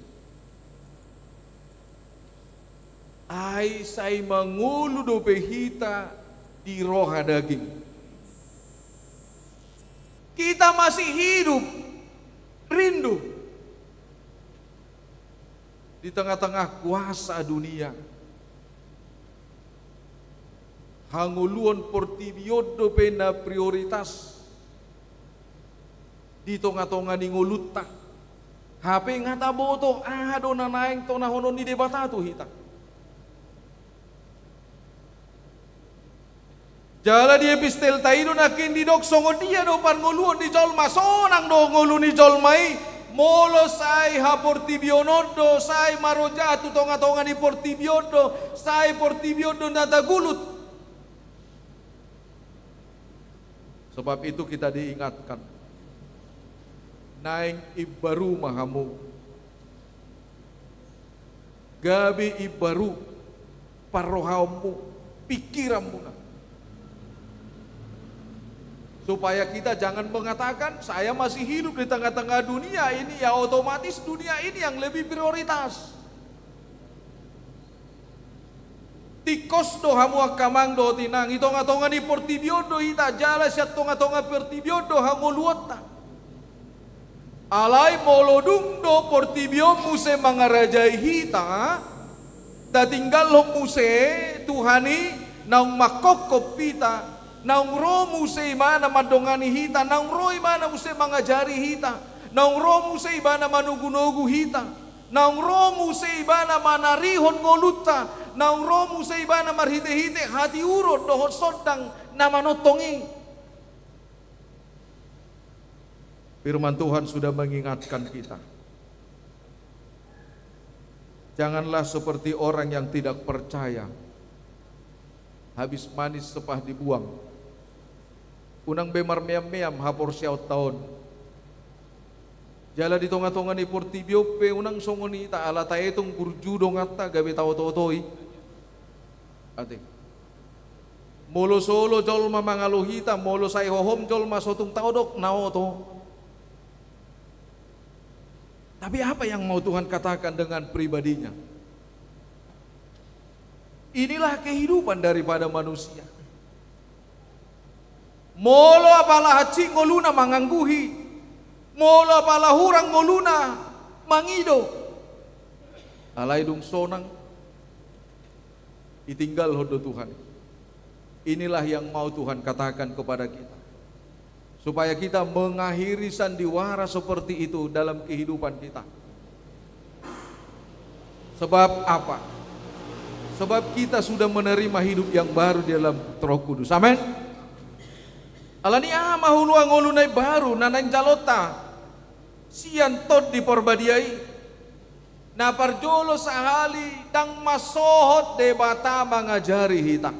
Ai sai mangolu dope hita di roha daging. Kita masih hidup, rindu di tengah-tengah kuasa dunia. Hangoluan portibi on dope na prioritas di tonga-tonga ni ngolunta. Hape nga taboto aha do na naeng tonahonon ni Debata tu hita. Jala di epistelta i do nangkin didok songon dia do parngoluon ni jolma, sonang do ngolu ni jolma i, molo sai haportibion on do, sai marojahan tu tonga-tonga ni portibi on do, sai portibi on do na tagulut. Sebab itu kita diingatkan, naeng imbaru ma hamu. Gabe imbaru parrohaonmu, pikiranmuna. Supaya kita jangan mengatakan, "Saya masih hidup di tengah-tengah dunia ini, ya otomatis dunia ini yang lebih prioritas." Tingkos do hamu angka amang dohot inang, di tonga-tonga ni portibi on do hita, jala sian tonga-tonga portibi on do hangoluonta. Alai molo dung do portibi on muse mangarajai hita, tatinggalhon muse Tuhan i naung mangkophop hita, naung ro muse ibana mandongani hita, naung ro ibana muse mangajari hita, naung ro muse ibana manogu-nogu hita, naung ro muse ibana manarihon ngolunta, naung ro muse ibana marhite-hite hatiuron dohot sondang na manongtong i. Firman Tuhan sudah mengingatkan kita. Janganlah seperti orang yang tidak percaya. Habis manis sepah dibuang. Unang be marmeam-meam haporseaonta on. Jala di tonga-tonga ni portibi on pe unang songon i, ta ala taetong burju donganta gabe taoto-oto i. Ate. Molo so olo jolma mangalo hita, molo sai hohom jolma so tung taodok na oto. Tapi apa yang mau Tuhan katakan dengan pribadinya? Inilah kehidupan daripada manusia. Molo apala hansit ngoluna mangangguhi, molo apala hurang ngoluna mangido. Alai dung sonang, ditinggalhon do Tuhan. Inilah yang mau Tuhan katakan kepada kita. Supaya kita mengakhiri sandiwara seperti itu dalam kehidupan kita. Sebab apa? Sebab kita sudah menerima hidup yang baru di dalam Roh Kudus. Amin. Alani aha ma huhut ngolu na imbaru na naeng jalonta sian Tondi Parbadia i? Na parjolo sahali, ndang mansohot Debata mangajari hita.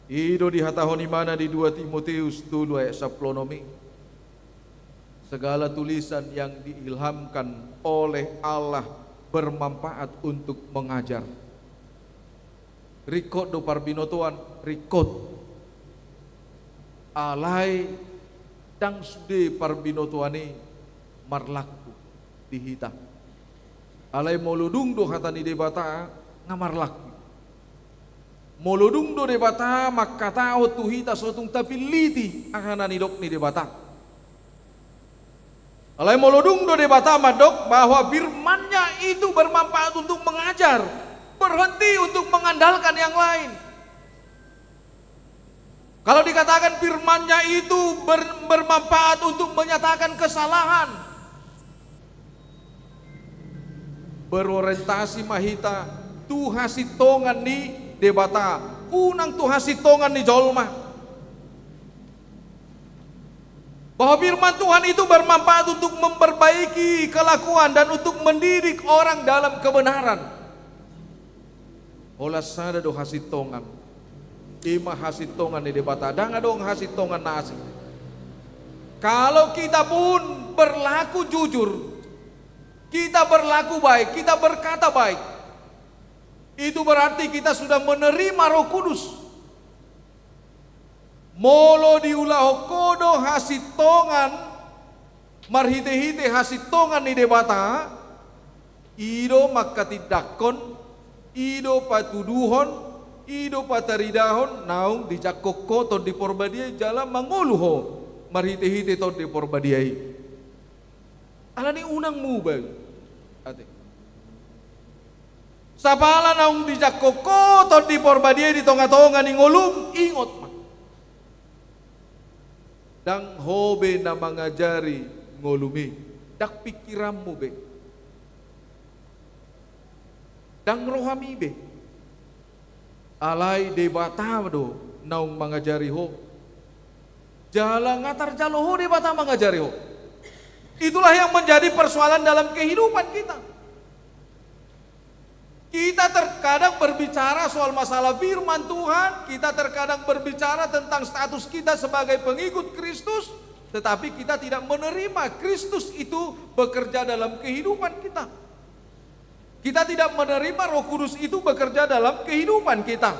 I do dihatahon ibana di dua Timoteus tolu ayat sampulu onom i. Segala tulisan yang diilhamkan oleh Allah bermanfaat untuk mengajar. Ringkot do parbinotoan, ringkot. Alai ndang sude parbinotoan i marlaku di hita. Alai molo dung do hata ni Debata nga marlaku. Molo dung do Debata mangkatahon tu hita, so tung tapilliti aha na nidok ni Debata. Alai molo dung do Debata mandok bahwa firman-Nya itu bermanfaat untuk mengajar, berhenti untuk mengandalkan yang lain. Kalau dikatakan firman-Nya itu ber-, bermanfaat untuk menyatakan kesalahan, berorientasi ma hita tu hasintongan ni Debata, unang tu hasintongan ni jolma. Bahwa firman Tuhan itu bermanfaat untuk memperbaiki kelakuan dan untuk mendidik orang dalam kebenaran. Holan sada do hasintongan. I ma hasintongan ni Debata, ndang adong hasintongan na asing. Kalau kita pun berlaku jujur, kita berlaku baik, kita berkata baik, Itu berarti kita sudah menerima Roh Kudus. Molo diulahon ho do hasintongan, marhite-hite hasintongan ni Debata, i do manghatindanghon, i do patuduhon, i do pataridahon naung dijangkon ho Tondi Porbadia i jala mangolu ho marhite-hite Tondi Porbadia i. Alani unang muba i. Ate. Sapala naung dijangkon ho Tondi Porbadia i di tonga-tonga ni ngolum, ingot ma. Ndang ho be na mangajari ngolum i, ndang pingkiranmu be, ndang rohami be. Alai Debata do naung mangajari ho. Jala nga tarjalo ho Debata mangajari ho. Itulah yang menjadi persoalan dalam kehidupan kita. Kita terkadang berbicara soal masalah firman Tuhan, kita terkadang berbicara tentang status kita sebagai pengikut Kristus, tetapi kita tidak menerima Kristus itu bekerja dalam kehidupan kita. Kita tidak menerima Roh Kudus itu bekerja dalam kehidupan kita.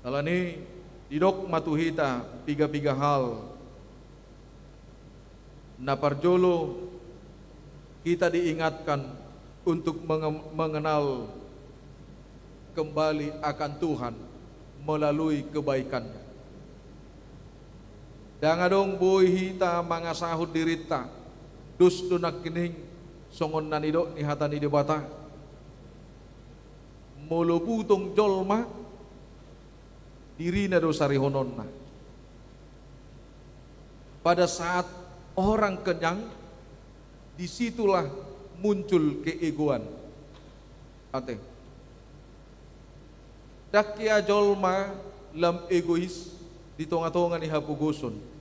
Alani i, didok ma tu hita piga-piga hal. Na parjolo, kita diingatkan untuk menge-, mengenal kembali akan Tuhan melalui kebaikan-Nya. Ndang adong boi hita mangasahon dirinta, dos do nangkining songon na nidok ni hata ni Debata. Molo butong jolma, dirina do sarihononna. Pada saat orang kenyang, di situlah muncul keegoan. Ate. Ndang hea jolma lam egois di tonga-tonga ni hapogoson.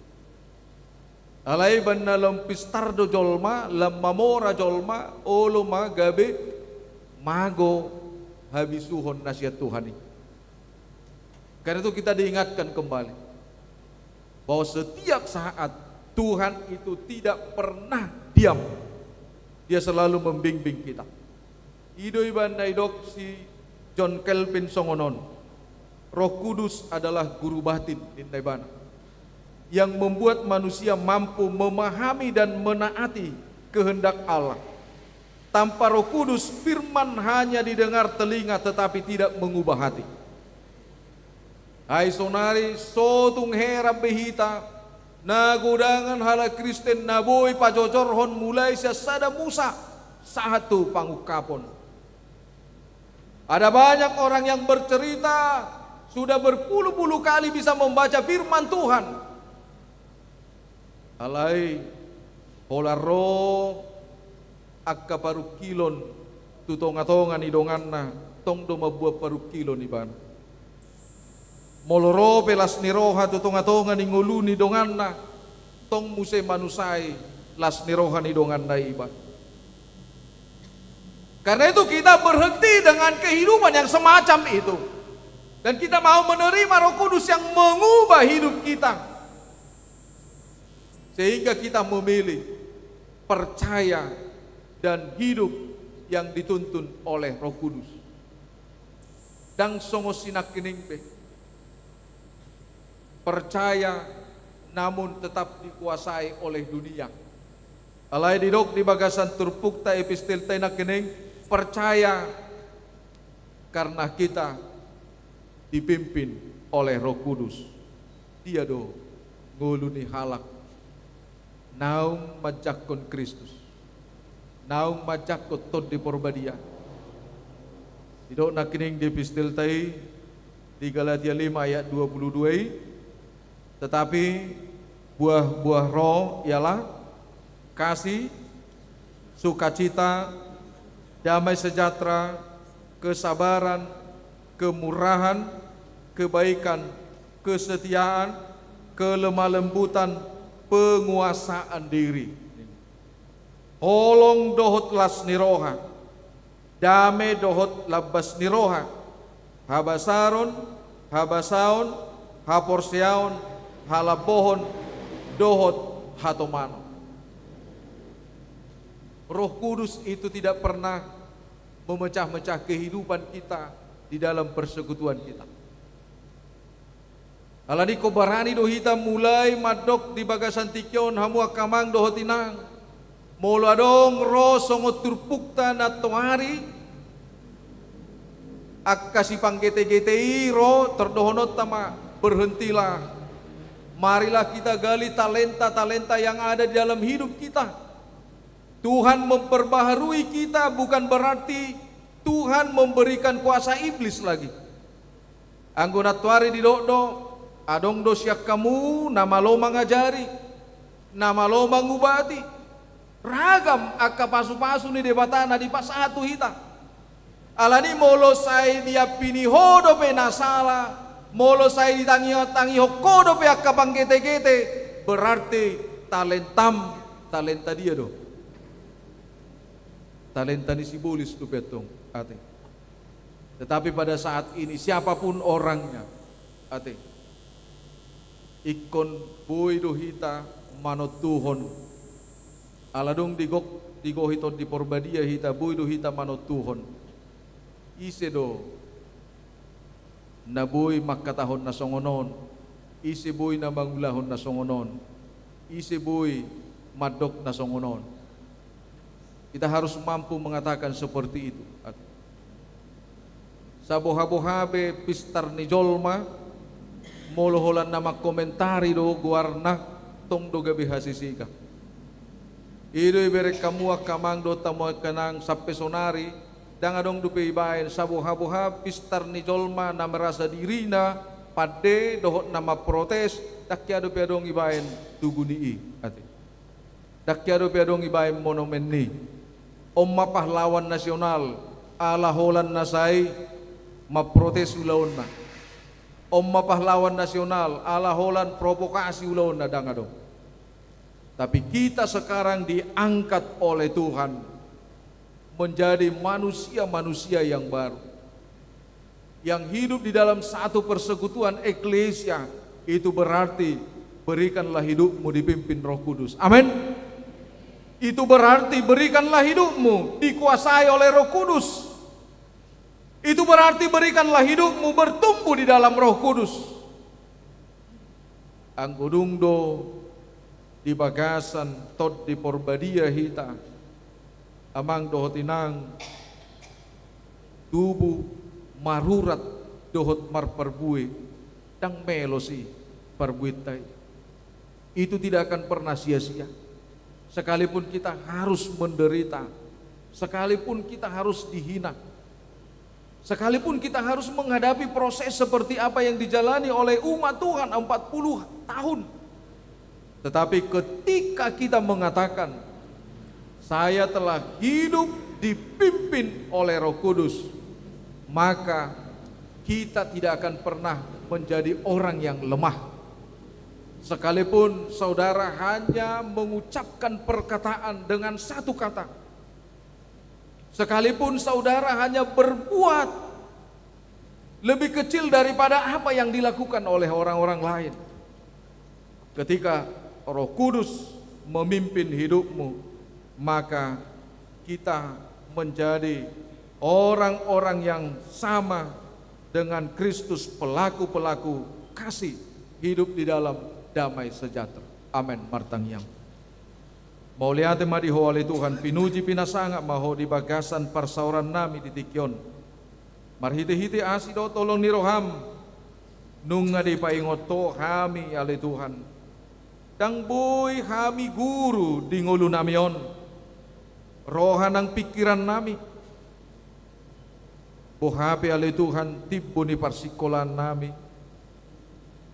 Alai umbahen na lam pistar do jolma, lam mamora jolma, olo ma gabe mago habisuhon na sian Tuhan i. Karena itu kita diingatkan kembali bahwa setiap saat Tuhan itu tidak pernah diam. Dia selalu membimbing kita. I do umbahen na nidok si John Calvin songon on. Roh Kudus adalah guru batin, ninna ibana, yang membuat manusia mampu memahami dan menaati kehendak Allah. Tanpa Roh Kudus, firman hanya didengar telinga tetapi tidak mengubah hati. Ai sonari so tung heran be hita, na godangan halak Kristen na boi pajojorhon mulai sian sada Musa sahat tu pangungkapon. Ada banyak orang yang bercerita sudah berpuluh-puluh kali bisa membaca firman Tuhan. Alai holan ro angka parungkilon tu tonga-tonga ni donganna, tong do mambuat parungkilon ibana. Molo ro pe las ni roha tu tonga-tonga ni ngolu ni donganna, tong muse manusai las ni roha ni donganna i ibana. Karena itu kita berhenti dengan kehidupan yang semacam itu. Dan kita mau menerima Roh Kudus yang mengubah hidup kita. Sehingga kita memilih percaya dan hidup yang dituntun oleh Roh Kudus. Ndang songon si nangkining be. Percaya, namun tetap dikuasai oleh dunia. Alai didok di bagasan turpukta, epistelta i nangkining, percaya karena kita dipimpin oleh Roh Kudus. Dia do ngolu ni halak naung manjangkon Kristus, naung manjangkon Tondi Porbadia. Didok nangkining di epistelta i di Galatia lima ayat dua puluh dua i, tetapi buah-buah Roh ialah kasih, sukacita, damai sejahtera, kesabaran, kemurahan, kebaikan, kesetiaan, kelemah lembutan, penguasaan diri. Holong dohot las ni roha, dame dohot lambas ni roha, habasaron, habasaon, haporseaon, halambohon, dohot hatomanon. Roh Kudus itu tidak pernah memecah-mecah kehidupan kita di dalam persekutuan kita. Alani i, ingkon barani do hita mulai mandok di bagasan tingki on, hamu angka amang dohot inang. Molo adong ro songon turpukta nantoari, angka sipanggete-gete i ro, tor dohononta ma, berhentilah. Marilah kita gali talenta-talenta yang ada di dalam hidup kita. Tuhan memperbaharui kita bukan berarti Tuhan memberikan kuasa iblis lagi. Anggo nantoari didok do, adong do sian hamu na malo mangajari, na malo mangubati. Ragam angka pasu-pasu ni Debata na dipasahat tu hita. Alani i, molo sai diampini ho dope na sala, molo sai ditangihon-tangihon ho dope angka panggete-gete, berarti talentam, talenta dia do? Talenta ni sibolis dope antong, ate. Tetapi pada saat ini, siapapun orangnya, ate, ingkon boi do hita manontuhon. Ala dung digok, digohi Tondi Porbadia hita, boi do hita manontuhon. Ise do na boi mangkatahon na songon on? Ise boi na mangulahon na songon on? Ise boi mandok na songon on? Kita harus mampu mengatakan seperti itu. Saboha-boha pe pistar ni jolma, molo holan na mangkomentari do goarna, tong do gabe hasisikan. I do ibereng hamu angka amang dohot hamu angka inang, sampe sonari, ndang adong dope ibaen, saboha-boha pistar ni jolma na merasa dirina pande dohot na mamprotes, ndang hea dope adong ibaen tugu ni i, ate. Ndang hea dope adong ibaen monumen ni i. On ma pahlawan nasional, ala holan na sai mamprotes ulaonna. On ma pahlawan nasional, ala holan provokasi ulaonna, ndang adong. Tapi kita sekarang diangkat oleh Tuhan menjadi manusia-manusia yang baru, yang hidup di dalam satu persekutuan eklesia. Itu berarti berikanlah hidupmu dipimpin Roh Kudus. Amin. Itu berarti berikanlah hidupmu dikuasai oleh Roh Kudus. Itu berarti berikanlah hidupmu bertumbuh di dalam Roh Kudus. Anggo dung do di bagasan Tondi Porbadia hita, amang dohot inang, tubu, marurat dohot marparbue, ndang melos i parbuenta i. Itu tidak akan pernah sia-sia. Sekalipun kita harus menderita, sekalipun kita harus dihina, sekalipun kita harus menghadapi proses seperti apa yang dijalani oleh umat Tuhan empat puluh tahun. Tetapi ketika kita mengatakan, "Saya telah hidup dipimpin oleh Roh Kudus," maka kita tidak akan pernah menjadi orang yang lemah. Sekalipun saudara hanya mengucapkan perkataan dengan satu kata, sekalipun saudara hanya berbuat lebih kecil daripada apa yang dilakukan oleh orang-orang lain, ketika Roh Kudus memimpin hidupmu, maka kita menjadi orang-orang yang sama dengan Kristus, pelaku-pelaku kasih, hidup di dalam damai sejahtera. Amin. Martangiang. Mauliate ma di Ho ale Tuhan, pinuji pinasangap ma Ho di bagasan parsaoran nami di tingki on. Marhite-hite asi dohot holong ni roham, nunga dipaingot Ho hami ale Tuhan. Ndang boi hami guru di ngolu nami on. Roha nang pingkiran nami. Boha pe ale Tuhan timbo ni parsingkolaan nami.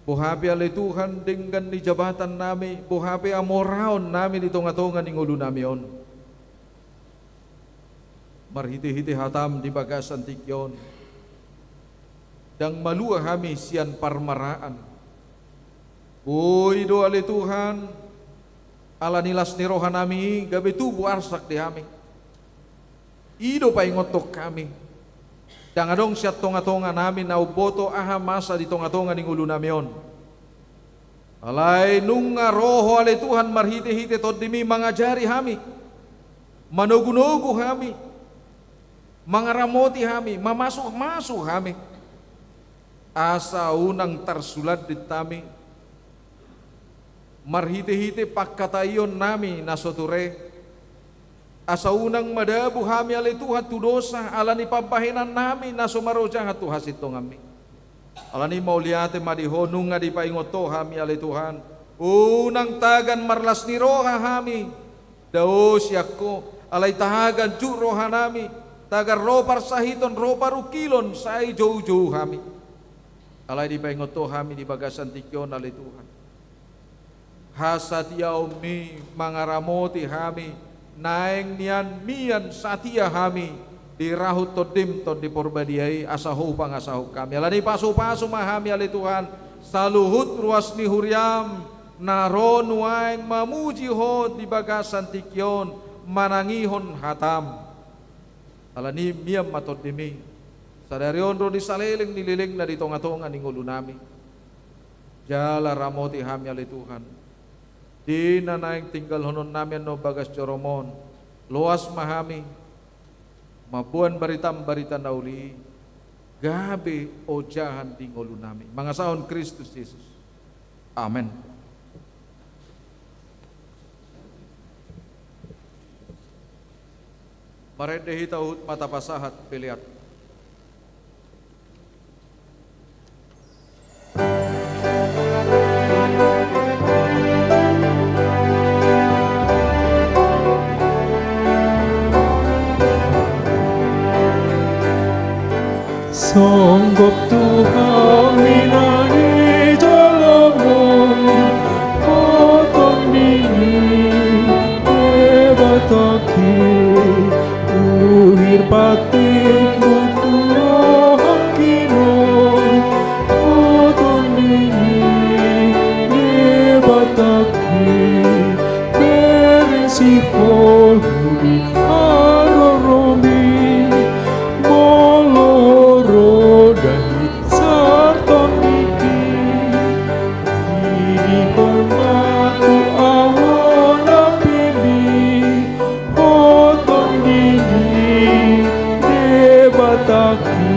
Boha pe ale Tuhan denggan ni jabatan nami, boha pe hamoraon nami di tonga-tonga ni ngolu nami on. Marhite-hite hatam di bagasan tingki on, ndang malua hami sian parmaraan. Boi do ale Tuhan, ala ni las ni roha nami i gabe tubu arsak di hami. I do paingothon hami. Ndang adong sian tonga-tonga nami na umboto aha masa di tonga-tonga ni ngolu nami on. Alai nunga ro Ho ale Tuhan marhite-hite Tondimi mangajari hami, manogu-nogu hami, mangaramoti hami, mamasumasu hami, asa unang tarsulandit hami marhitehite pangkataionnami na so ture, asa unang madabu hami ale Tuhan tu dosa ala ni pambahenannami na so marojahan tu hasintonganmi. Alani i mauliate ma di Ho nunga dipaingot Ho hami ale Tuhan. Unang tagan marlas ni roha hami dao sian Ho, alai tagan jut rohanami, tagan ro parsahiton, ro parungkilon sai joujou hami. Alai dipaingot Ho hami di bagasan tingki on ale Tuhan, hasatiaonmi mangaramoti hami, naeng nian mian satia hami di rahut Tondim Tondi Porbadia i, asa Ho hupangasahon hami. Alani i pasupasu ma hami ale Tuhan, saluhut ruas ni huriam na ro nuaeng mamuji Ho di bagasan tingki on, manangihon hatam. Alani i mian ma Tondimi sadari on ro di saleleng ni lelengna di tongatonga ni ngolunami. Jala ramoti hami ale Tuhan, di na naeng tinggalhononnami annon bagas jorom on, loas ma hami mamboan baritam barita na uli i, gabe ojahan di ngolunami. Mangasahon Kristus Jesus. Amen. Marende hita huhut ma tapasahat pelean. Songgop tu hami na di jolomu, Ho Tondi ni Debatangki, uhir patimbul tu rohangki nuaeng, Ho Tondi ni Debatangki, bereng sihol di haroromi, molo ro dandi sartondingki, didihon ma tu ahu na pinggir, Ho Tondi ni Debatangki.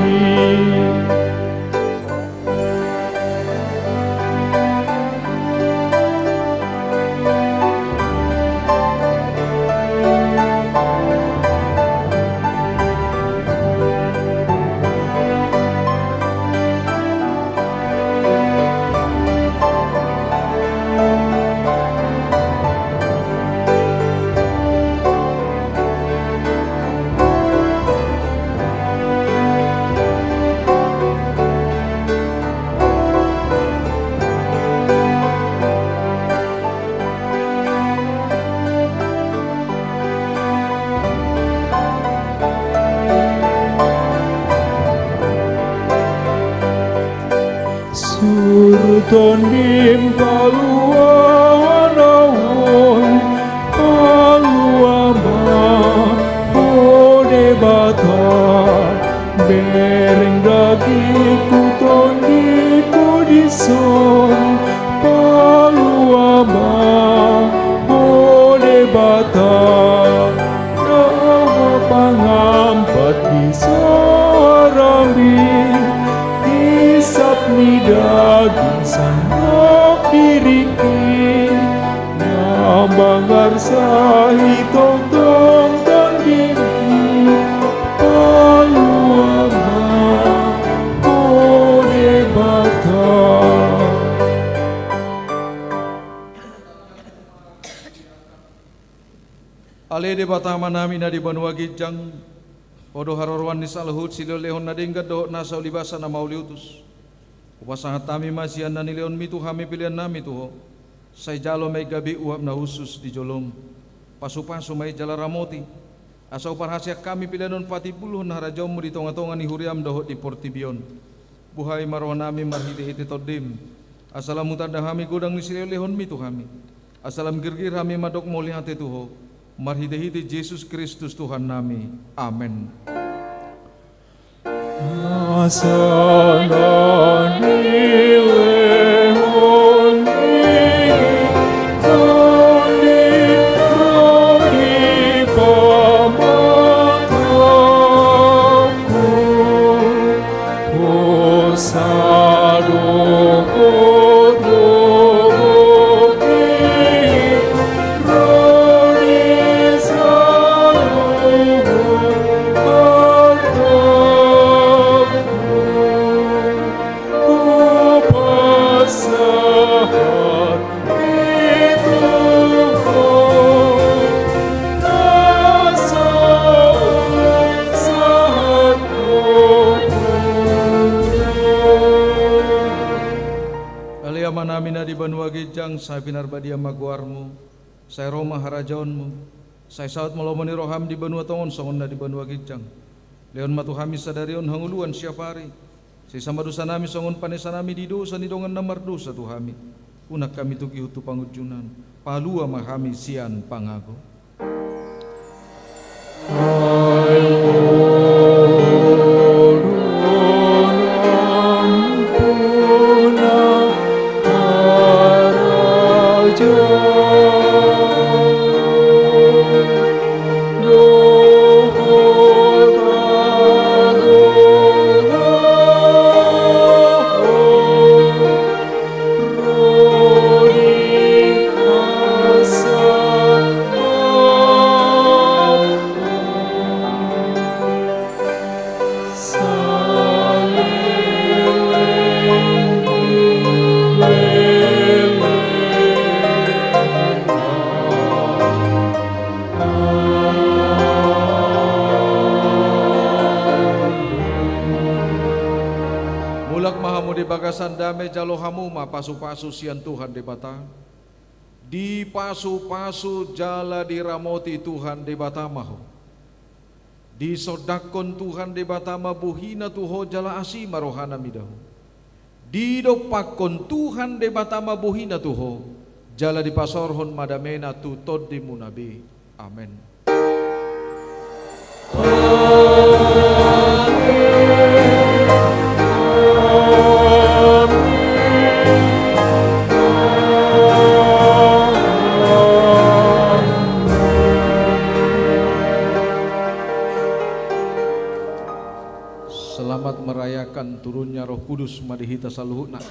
Suru Tondim palua ahu on, palua ma, Ho Debata, bereng dagingku tondingku dison, palua ma, Ho Debata, na pangampat di soarami, hisap ni daging sandok diringki, na mangarsahi tongtong tondimi, palua ma, Ho Debata. Ale Debata Amanami na di banua ginjang, Ho do haroroan ni saluhut silehonlehon na denggan dohot nasa ulibasa na mauliutus. Hupasahat hami ma sian na nilehonmi tu hami peleannami tu Ho. Sai jalo ma i gabe uap na hushus di jolom. Pasupasu ma i jala ramoti, asa huparhaseang hami pelean on patimbulhon harajaonmu di tongatonga ni huriam dohot di portibi on. Buhai ma rohanami marhitehite Tondim, asa lam hutanda hami godang ni silehonlehonmi tu hami. Asa lam girgir hami mandok mauliate tu Ho, marhitehite Jesus Kristus Tuhannami. Amen. Asa na nilehon ni Tondim ro di pamata. Hami na di banua ginjang, sai pinarbadia ma goarmu, sai ro ma harajaonmu, sai saut ma lomo ni roham di banua tonga on songon na di banua ginjang. Lehon ma tu hami sadari on hangoluan siapari, sesa ma dosanami songon panesanami di dosa ni dongan na mardosa tu hami. Unang hami togihon tu pangunjunan, palua ma hami sian pangago. Mulak ma hamu di bagasan dame, jalo hamu ma pasupasu sian Tuhan Debata. Dipasupasu jala diramoti Tuhan Debata ma ho. Disondangkon Tuhan Debata ma bohina tu ho jala asi ma rohana mida ho. Didompakkon Tuhan Debata ma bohina tu ho, jala dipasaorhon ma damena tu tondimuna be. Amen. Selamat merayakan turunnya Roh Kudus ma di hita saluhutna.